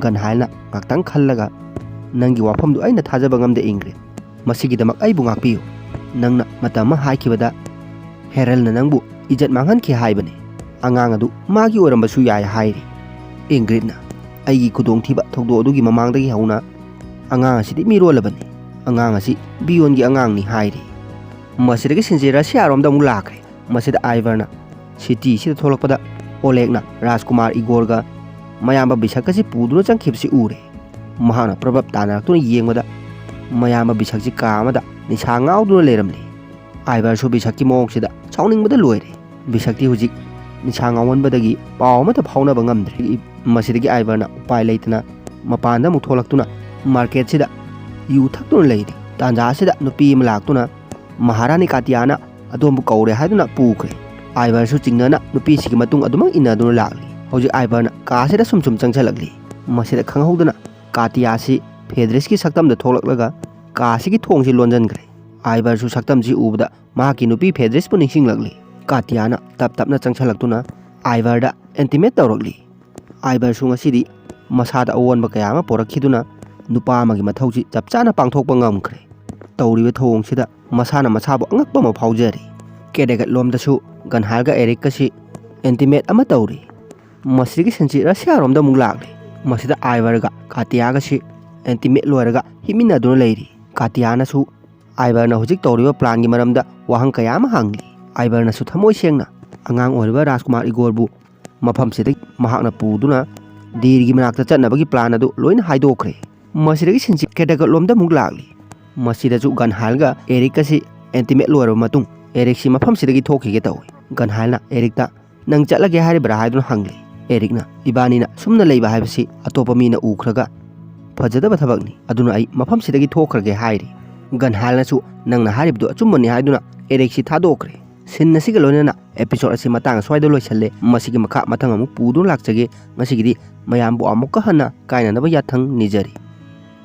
ꯒꯟꯍꯥꯏꯜꯅ ꯉꯥꯛꯇꯪ ꯈꯜꯂꯒ, "ꯅꯪꯒꯤ ꯋꯥꯐꯝꯗꯨ ꯑꯩꯅ ꯊꯥꯖꯕ ꯉꯝꯗꯦ ꯏꯪꯒ꯭ꯔꯤꯠ꯫ ꯃꯁꯤꯒꯤꯗꯃꯛ ꯑꯩꯕꯨ ꯉꯥꯛꯄꯤꯌꯨ꯫ ꯅꯪꯅ ꯃꯇꯝ ꯑꯃ ꯍꯥꯏꯈꯤꯕꯗ ꯍꯦꯔꯜꯅ ꯅꯪꯕꯨ ꯏꯖꯠ ꯃꯥꯡꯍꯟꯈꯤ ꯍꯥꯏꯕꯅꯤ꯫ ꯑꯉꯥꯡ ꯑꯗꯨ ꯃꯥꯒꯤ ꯑꯣꯏꯔꯝꯕꯁꯨ ꯌꯥꯏ" ꯍꯥꯏꯔꯤ꯫ ꯏꯪꯒ꯭ꯔꯤꯠꯅ, "ꯑꯩꯒꯤ ꯈꯨꯗꯣꯡꯊꯤꯕ ꯊꯧꯗꯣꯛ ꯑꯗꯨꯒꯤ ꯃꯃꯥꯡꯗꯒꯤ ꯍꯧꯅ ꯑꯉꯥꯡ ꯑꯁꯤꯗꯤ ꯃꯤꯔꯣꯜꯂꯕꯅꯤ꯫ ꯑꯉꯥꯡ ꯑꯁꯤ ꯕꯤꯌꯣꯟꯒꯤ ꯑꯉꯥꯡꯅꯤ" ꯍꯥꯏꯔꯤ꯫ ꯃꯁꯤꯗꯒꯤ ꯁꯤꯟꯁꯤ ꯔꯁꯤꯌꯥꯔꯣꯝꯗ ꯑꯃꯨꯛ ꯂꯥꯛꯈ꯭ꯔꯦ꯫ ꯃꯁꯤꯗ ꯑꯥꯏꯕꯔꯅ ꯁꯤꯇꯤꯁꯤꯗ ꯊꯣꯛꯂꯛꯄꯗ ꯑꯣꯂꯦꯛꯅ ꯔꯥꯖꯀꯨꯃꯥꯔ ꯏꯒꯣꯔꯒ ꯃꯌꯥꯝꯕ ꯕꯤꯁꯛꯀꯁꯤ ꯄꯨꯗꯨꯅ ꯆꯪꯈꯤꯕꯁꯤ ꯎꯔꯦ꯫ ꯃꯍꯥꯛꯅ ꯄ꯭ꯔꯕꯞ ꯇꯥꯟꯅꯔꯛꯇꯨꯅ ꯌꯦꯡꯕꯗ ꯃꯌꯥꯝꯕ ꯕꯤꯁꯛꯁꯤ ꯀꯥ ꯑꯃꯗ ꯅꯤꯁꯥ ꯉꯥꯎꯗꯨꯅ ꯂꯩꯔꯝꯂꯤ꯫ ꯑꯥꯏꯕꯔꯁꯨ ꯕꯤꯁꯛꯀꯤ ꯃꯑꯣꯡꯁꯤꯗ ꯁꯥꯎꯅꯤꯡꯕꯗ ꯂꯣꯏꯔꯦ꯫ ꯕꯤꯁꯛꯇꯤ ꯍꯧꯖꯤꯛ ꯅꯤꯁꯥ ꯉꯥꯎꯃꯟꯕꯗꯒꯤ ꯄꯥꯎ ꯑꯃꯠꯇ ꯐꯥꯎꯅꯕ ꯉꯝꯗ꯭ꯔꯦ꯫ ꯃꯁꯤꯗꯒꯤ ꯑꯥꯏꯕꯔꯅ ꯎꯄꯥꯏ ꯂꯩꯇꯅ ꯃꯄꯥꯟꯗ ꯑꯃꯨꯛ ꯊꯣꯛꯂꯛꯇꯨꯅ ꯃꯥꯔꯀꯦꯠꯁꯤꯗ ꯌꯨ ꯊꯛꯇꯨꯅ ꯂꯩꯔꯤ꯫ ꯇꯥꯟꯖꯥ ꯑꯁꯤꯗ ꯅꯨꯄꯤ ꯑꯃ ꯂꯥꯛꯇꯨꯅ ꯃꯍꯥꯔꯥꯅꯤ ꯀꯥꯇꯤꯌꯥꯅ ꯑꯗꯣꯝꯕꯨ ꯀꯧꯔꯦ ꯍꯥꯏꯗꯨꯅ ꯄꯨꯈ꯭ꯔꯦ꯫ ꯑꯥꯏꯚꯔꯁꯨ ꯆꯤꯡꯅꯅ ꯅꯨꯄꯤꯁꯤꯒꯤ ꯃꯇꯨꯡ ꯑꯗꯨꯃꯛ ꯏꯟꯅꯗꯨꯅ ꯂꯥꯛꯂꯤ꯫ ꯍꯧꯖꯤꯛ ꯑꯥꯏꯚꯔꯅ ꯀꯥ ꯑꯁꯤꯗ ꯁꯨꯝ ꯁꯨꯝ ꯆꯪꯁꯤꯜꯂꯛꯂꯤ꯫ ꯃꯁꯤꯗ ꯈꯪꯍꯧꯗꯅ ꯀꯥꯇꯤꯌꯥꯁꯤ ꯐꯦꯗ꯭ꯔꯤꯁꯀꯤ ꯁꯛꯇꯝꯗ ꯊꯣꯛꯂꯛꯂꯒ ꯀꯥ ꯑꯁꯤꯒꯤ ꯊꯣꯡꯁꯤ ꯂꯣꯟꯁꯤꯟꯈ꯭ꯔꯦ꯫ ꯑꯥꯏꯚꯔꯁꯨ ꯁꯛꯇꯝꯁꯤ ꯎꯕꯗ ꯃꯍꯥꯛꯀꯤ ꯅꯨꯄꯤ ꯐꯦꯗ꯭ꯔꯤꯁꯄꯨ ꯅꯤꯡꯁꯤꯡꯂꯛꯂꯤ꯫ ꯀꯥꯇꯤꯌꯥꯅ ꯇꯞ ꯇꯞꯅ ꯆꯪꯁꯤꯜꯂꯛꯇꯨꯅ ꯑꯥꯏꯚꯔꯗ ꯏꯟꯇꯤꯃꯦꯠ ꯇꯧꯔꯛꯂꯤ꯫ ꯑꯥꯏꯚꯔꯁꯨ ꯉꯁꯤꯗꯤ ꯃꯁꯥꯗ ꯑꯑꯣꯟꯕ ꯀꯌꯥ ꯑꯃ ꯄꯣꯔꯛꯈꯤꯗꯨꯅ ꯅꯨꯄꯥ ꯑꯃꯒꯤ ꯃꯊꯧꯁꯤ ꯆꯞ ꯆꯥꯅ ꯄꯥꯡꯊꯣꯛꯄ ꯉꯝꯈ꯭ꯔꯦ꯫ ꯇꯧꯔꯤꯕ ꯊꯧꯑꯣꯡꯁꯤꯗ ꯃꯁꯥꯅ ꯃꯁꯥꯕꯨ ꯑꯉꯛꯄ ꯑꯃ ꯐꯥꯎꯖꯔꯤ꯫ ꯀꯦꯗꯒꯠꯂꯣꯝꯗꯁꯨ ꯒꯟꯍꯥꯜꯒ ꯑꯦꯔꯤꯛꯀꯁꯤ ꯏꯟꯇꯤꯃꯦꯠ ꯑꯃ ꯇꯧꯔꯤ꯫ ꯃꯁꯤꯒꯤ ꯁꯤꯟꯁꯤ ꯔꯁꯤꯌꯥꯔꯣꯝꯗ ꯑꯃꯨꯛ ꯂꯥꯛꯂꯤ꯫ ꯃꯁꯤꯗ ꯑꯥꯏꯚꯔꯒ ꯀꯥꯇꯤꯌꯥꯒꯁꯤ ꯏꯟꯇꯤꯃꯦꯠ ꯂꯣꯏꯔꯒ ꯍꯤꯞꯃꯤꯟꯅꯗꯨꯅ ꯂꯩꯔꯤ꯫ ꯀꯥꯇꯤꯌꯥꯅꯁꯨ ꯑꯥꯏꯚꯔꯅ ꯍꯧꯖꯤꯛ ꯇꯧꯔꯤꯕ ꯄ꯭ꯂꯥꯟꯒꯤ ꯃꯔꯝꯗ ꯋꯥꯍꯪ ꯀꯌꯥ ꯑꯃ ꯍꯪꯂꯤ꯫ ꯑꯥꯏꯚꯔꯅꯁꯨ ꯊꯃꯣꯏ ꯁꯦꯡꯅ ꯑꯉꯥꯡ ꯑꯣꯏꯔꯤꯕ ꯔꯥꯖꯀꯨꯃꯥꯔ ꯏꯒꯣꯔꯕꯨ ꯃꯐꯝꯁꯤꯗꯒꯤ ꯃꯍꯥꯛꯅ ꯄꯨꯗꯨꯅ ꯗꯤꯔꯒꯤ ꯃꯅꯥꯛꯇ ꯆꯠꯅꯕꯒꯤ ꯄ꯭ꯂꯥꯟ ꯑꯗꯨ ꯂꯣꯏꯅ ꯍꯥꯏꯗꯣꯛꯈ꯭ꯔꯦ꯫ ꯃꯁꯤꯗꯒꯤ ꯁꯤꯟꯁꯤ ꯀꯦꯗꯒꯠꯂꯣꯝꯗ ꯑꯃꯨꯛ ꯂꯥꯛꯂꯤ꯫ ꯃꯁꯤꯗꯁꯨ ꯒꯟꯍꯥꯜꯒ ꯑꯦꯔꯤꯛꯀꯁꯤ ꯏꯟꯇꯤꯃꯦꯠ ꯂꯣꯏꯔꯕ ꯃꯇꯨꯡ ꯑꯦꯔꯤꯛꯁꯤ ꯃꯐꯝꯁꯤꯗꯒꯤ ꯊꯣꯛꯈꯤꯒꯦ ꯇꯧꯏ꯫ ꯒꯟꯍꯥꯜꯅ ꯑꯦꯔꯤꯛꯇ "ꯅꯪ ꯆꯠꯂꯒꯦ ꯍꯥꯏꯔꯤꯕ꯭ꯔꯥ?" ꯍꯥꯏꯗꯨꯅ ꯍꯪꯂꯤ꯫ ꯑꯦꯔꯤꯛꯅ "ꯏꯕꯥꯅꯤꯅ ꯁꯨꯝꯅ ꯂꯩꯕ ꯍꯥꯏꯕꯁꯤ ꯑꯇꯣꯞꯄ ꯃꯤꯅ ꯎꯈ꯭ꯔꯒ ꯐꯖꯗꯕ ꯊꯕꯛꯅꯤ, ꯑꯗꯨꯅ ꯑꯩ ꯃꯐꯝꯁꯤꯗꯒꯤ ꯊꯣꯛꯈ꯭ꯔꯒꯦ" ꯍꯥꯏꯔꯤ꯫ ꯒꯟꯍꯥꯜꯅꯁꯨ "ꯅꯪꯅ ꯍꯥꯏꯔꯤꯕꯗꯨ ꯑꯆꯨꯝꯕꯅꯤ" ꯍꯥꯏꯗꯨꯅ ꯑꯦꯔꯤꯛꯁꯤ ꯊꯥꯗꯣꯛꯈ꯭ꯔꯦ꯫ ꯁꯤꯟ ꯑꯁꯤꯒ ꯂꯣꯏꯅꯅ ꯑꯦꯄꯤꯁꯣꯗ ꯑꯁꯤ ꯃꯇꯥꯡ ꯑꯁ꯭ꯋꯥꯏꯗ ꯂꯣꯏꯁꯜꯂꯦ꯫ ꯃꯁꯤꯒꯤ ꯃꯈꯥ ꯃꯊꯪ ꯑꯃꯨꯛ ꯄꯨꯗꯨꯅ ꯂꯥꯛꯆꯒꯦ꯫ ꯉꯁꯤꯒꯤꯗꯤ ꯃꯌꯥꯝꯕꯨ ꯑꯃꯨꯛꯀ ꯍꯟꯅ ꯀꯥꯏꯅꯅꯕ ꯌꯥꯊꯪ ꯅꯤꯖꯔꯤ꯫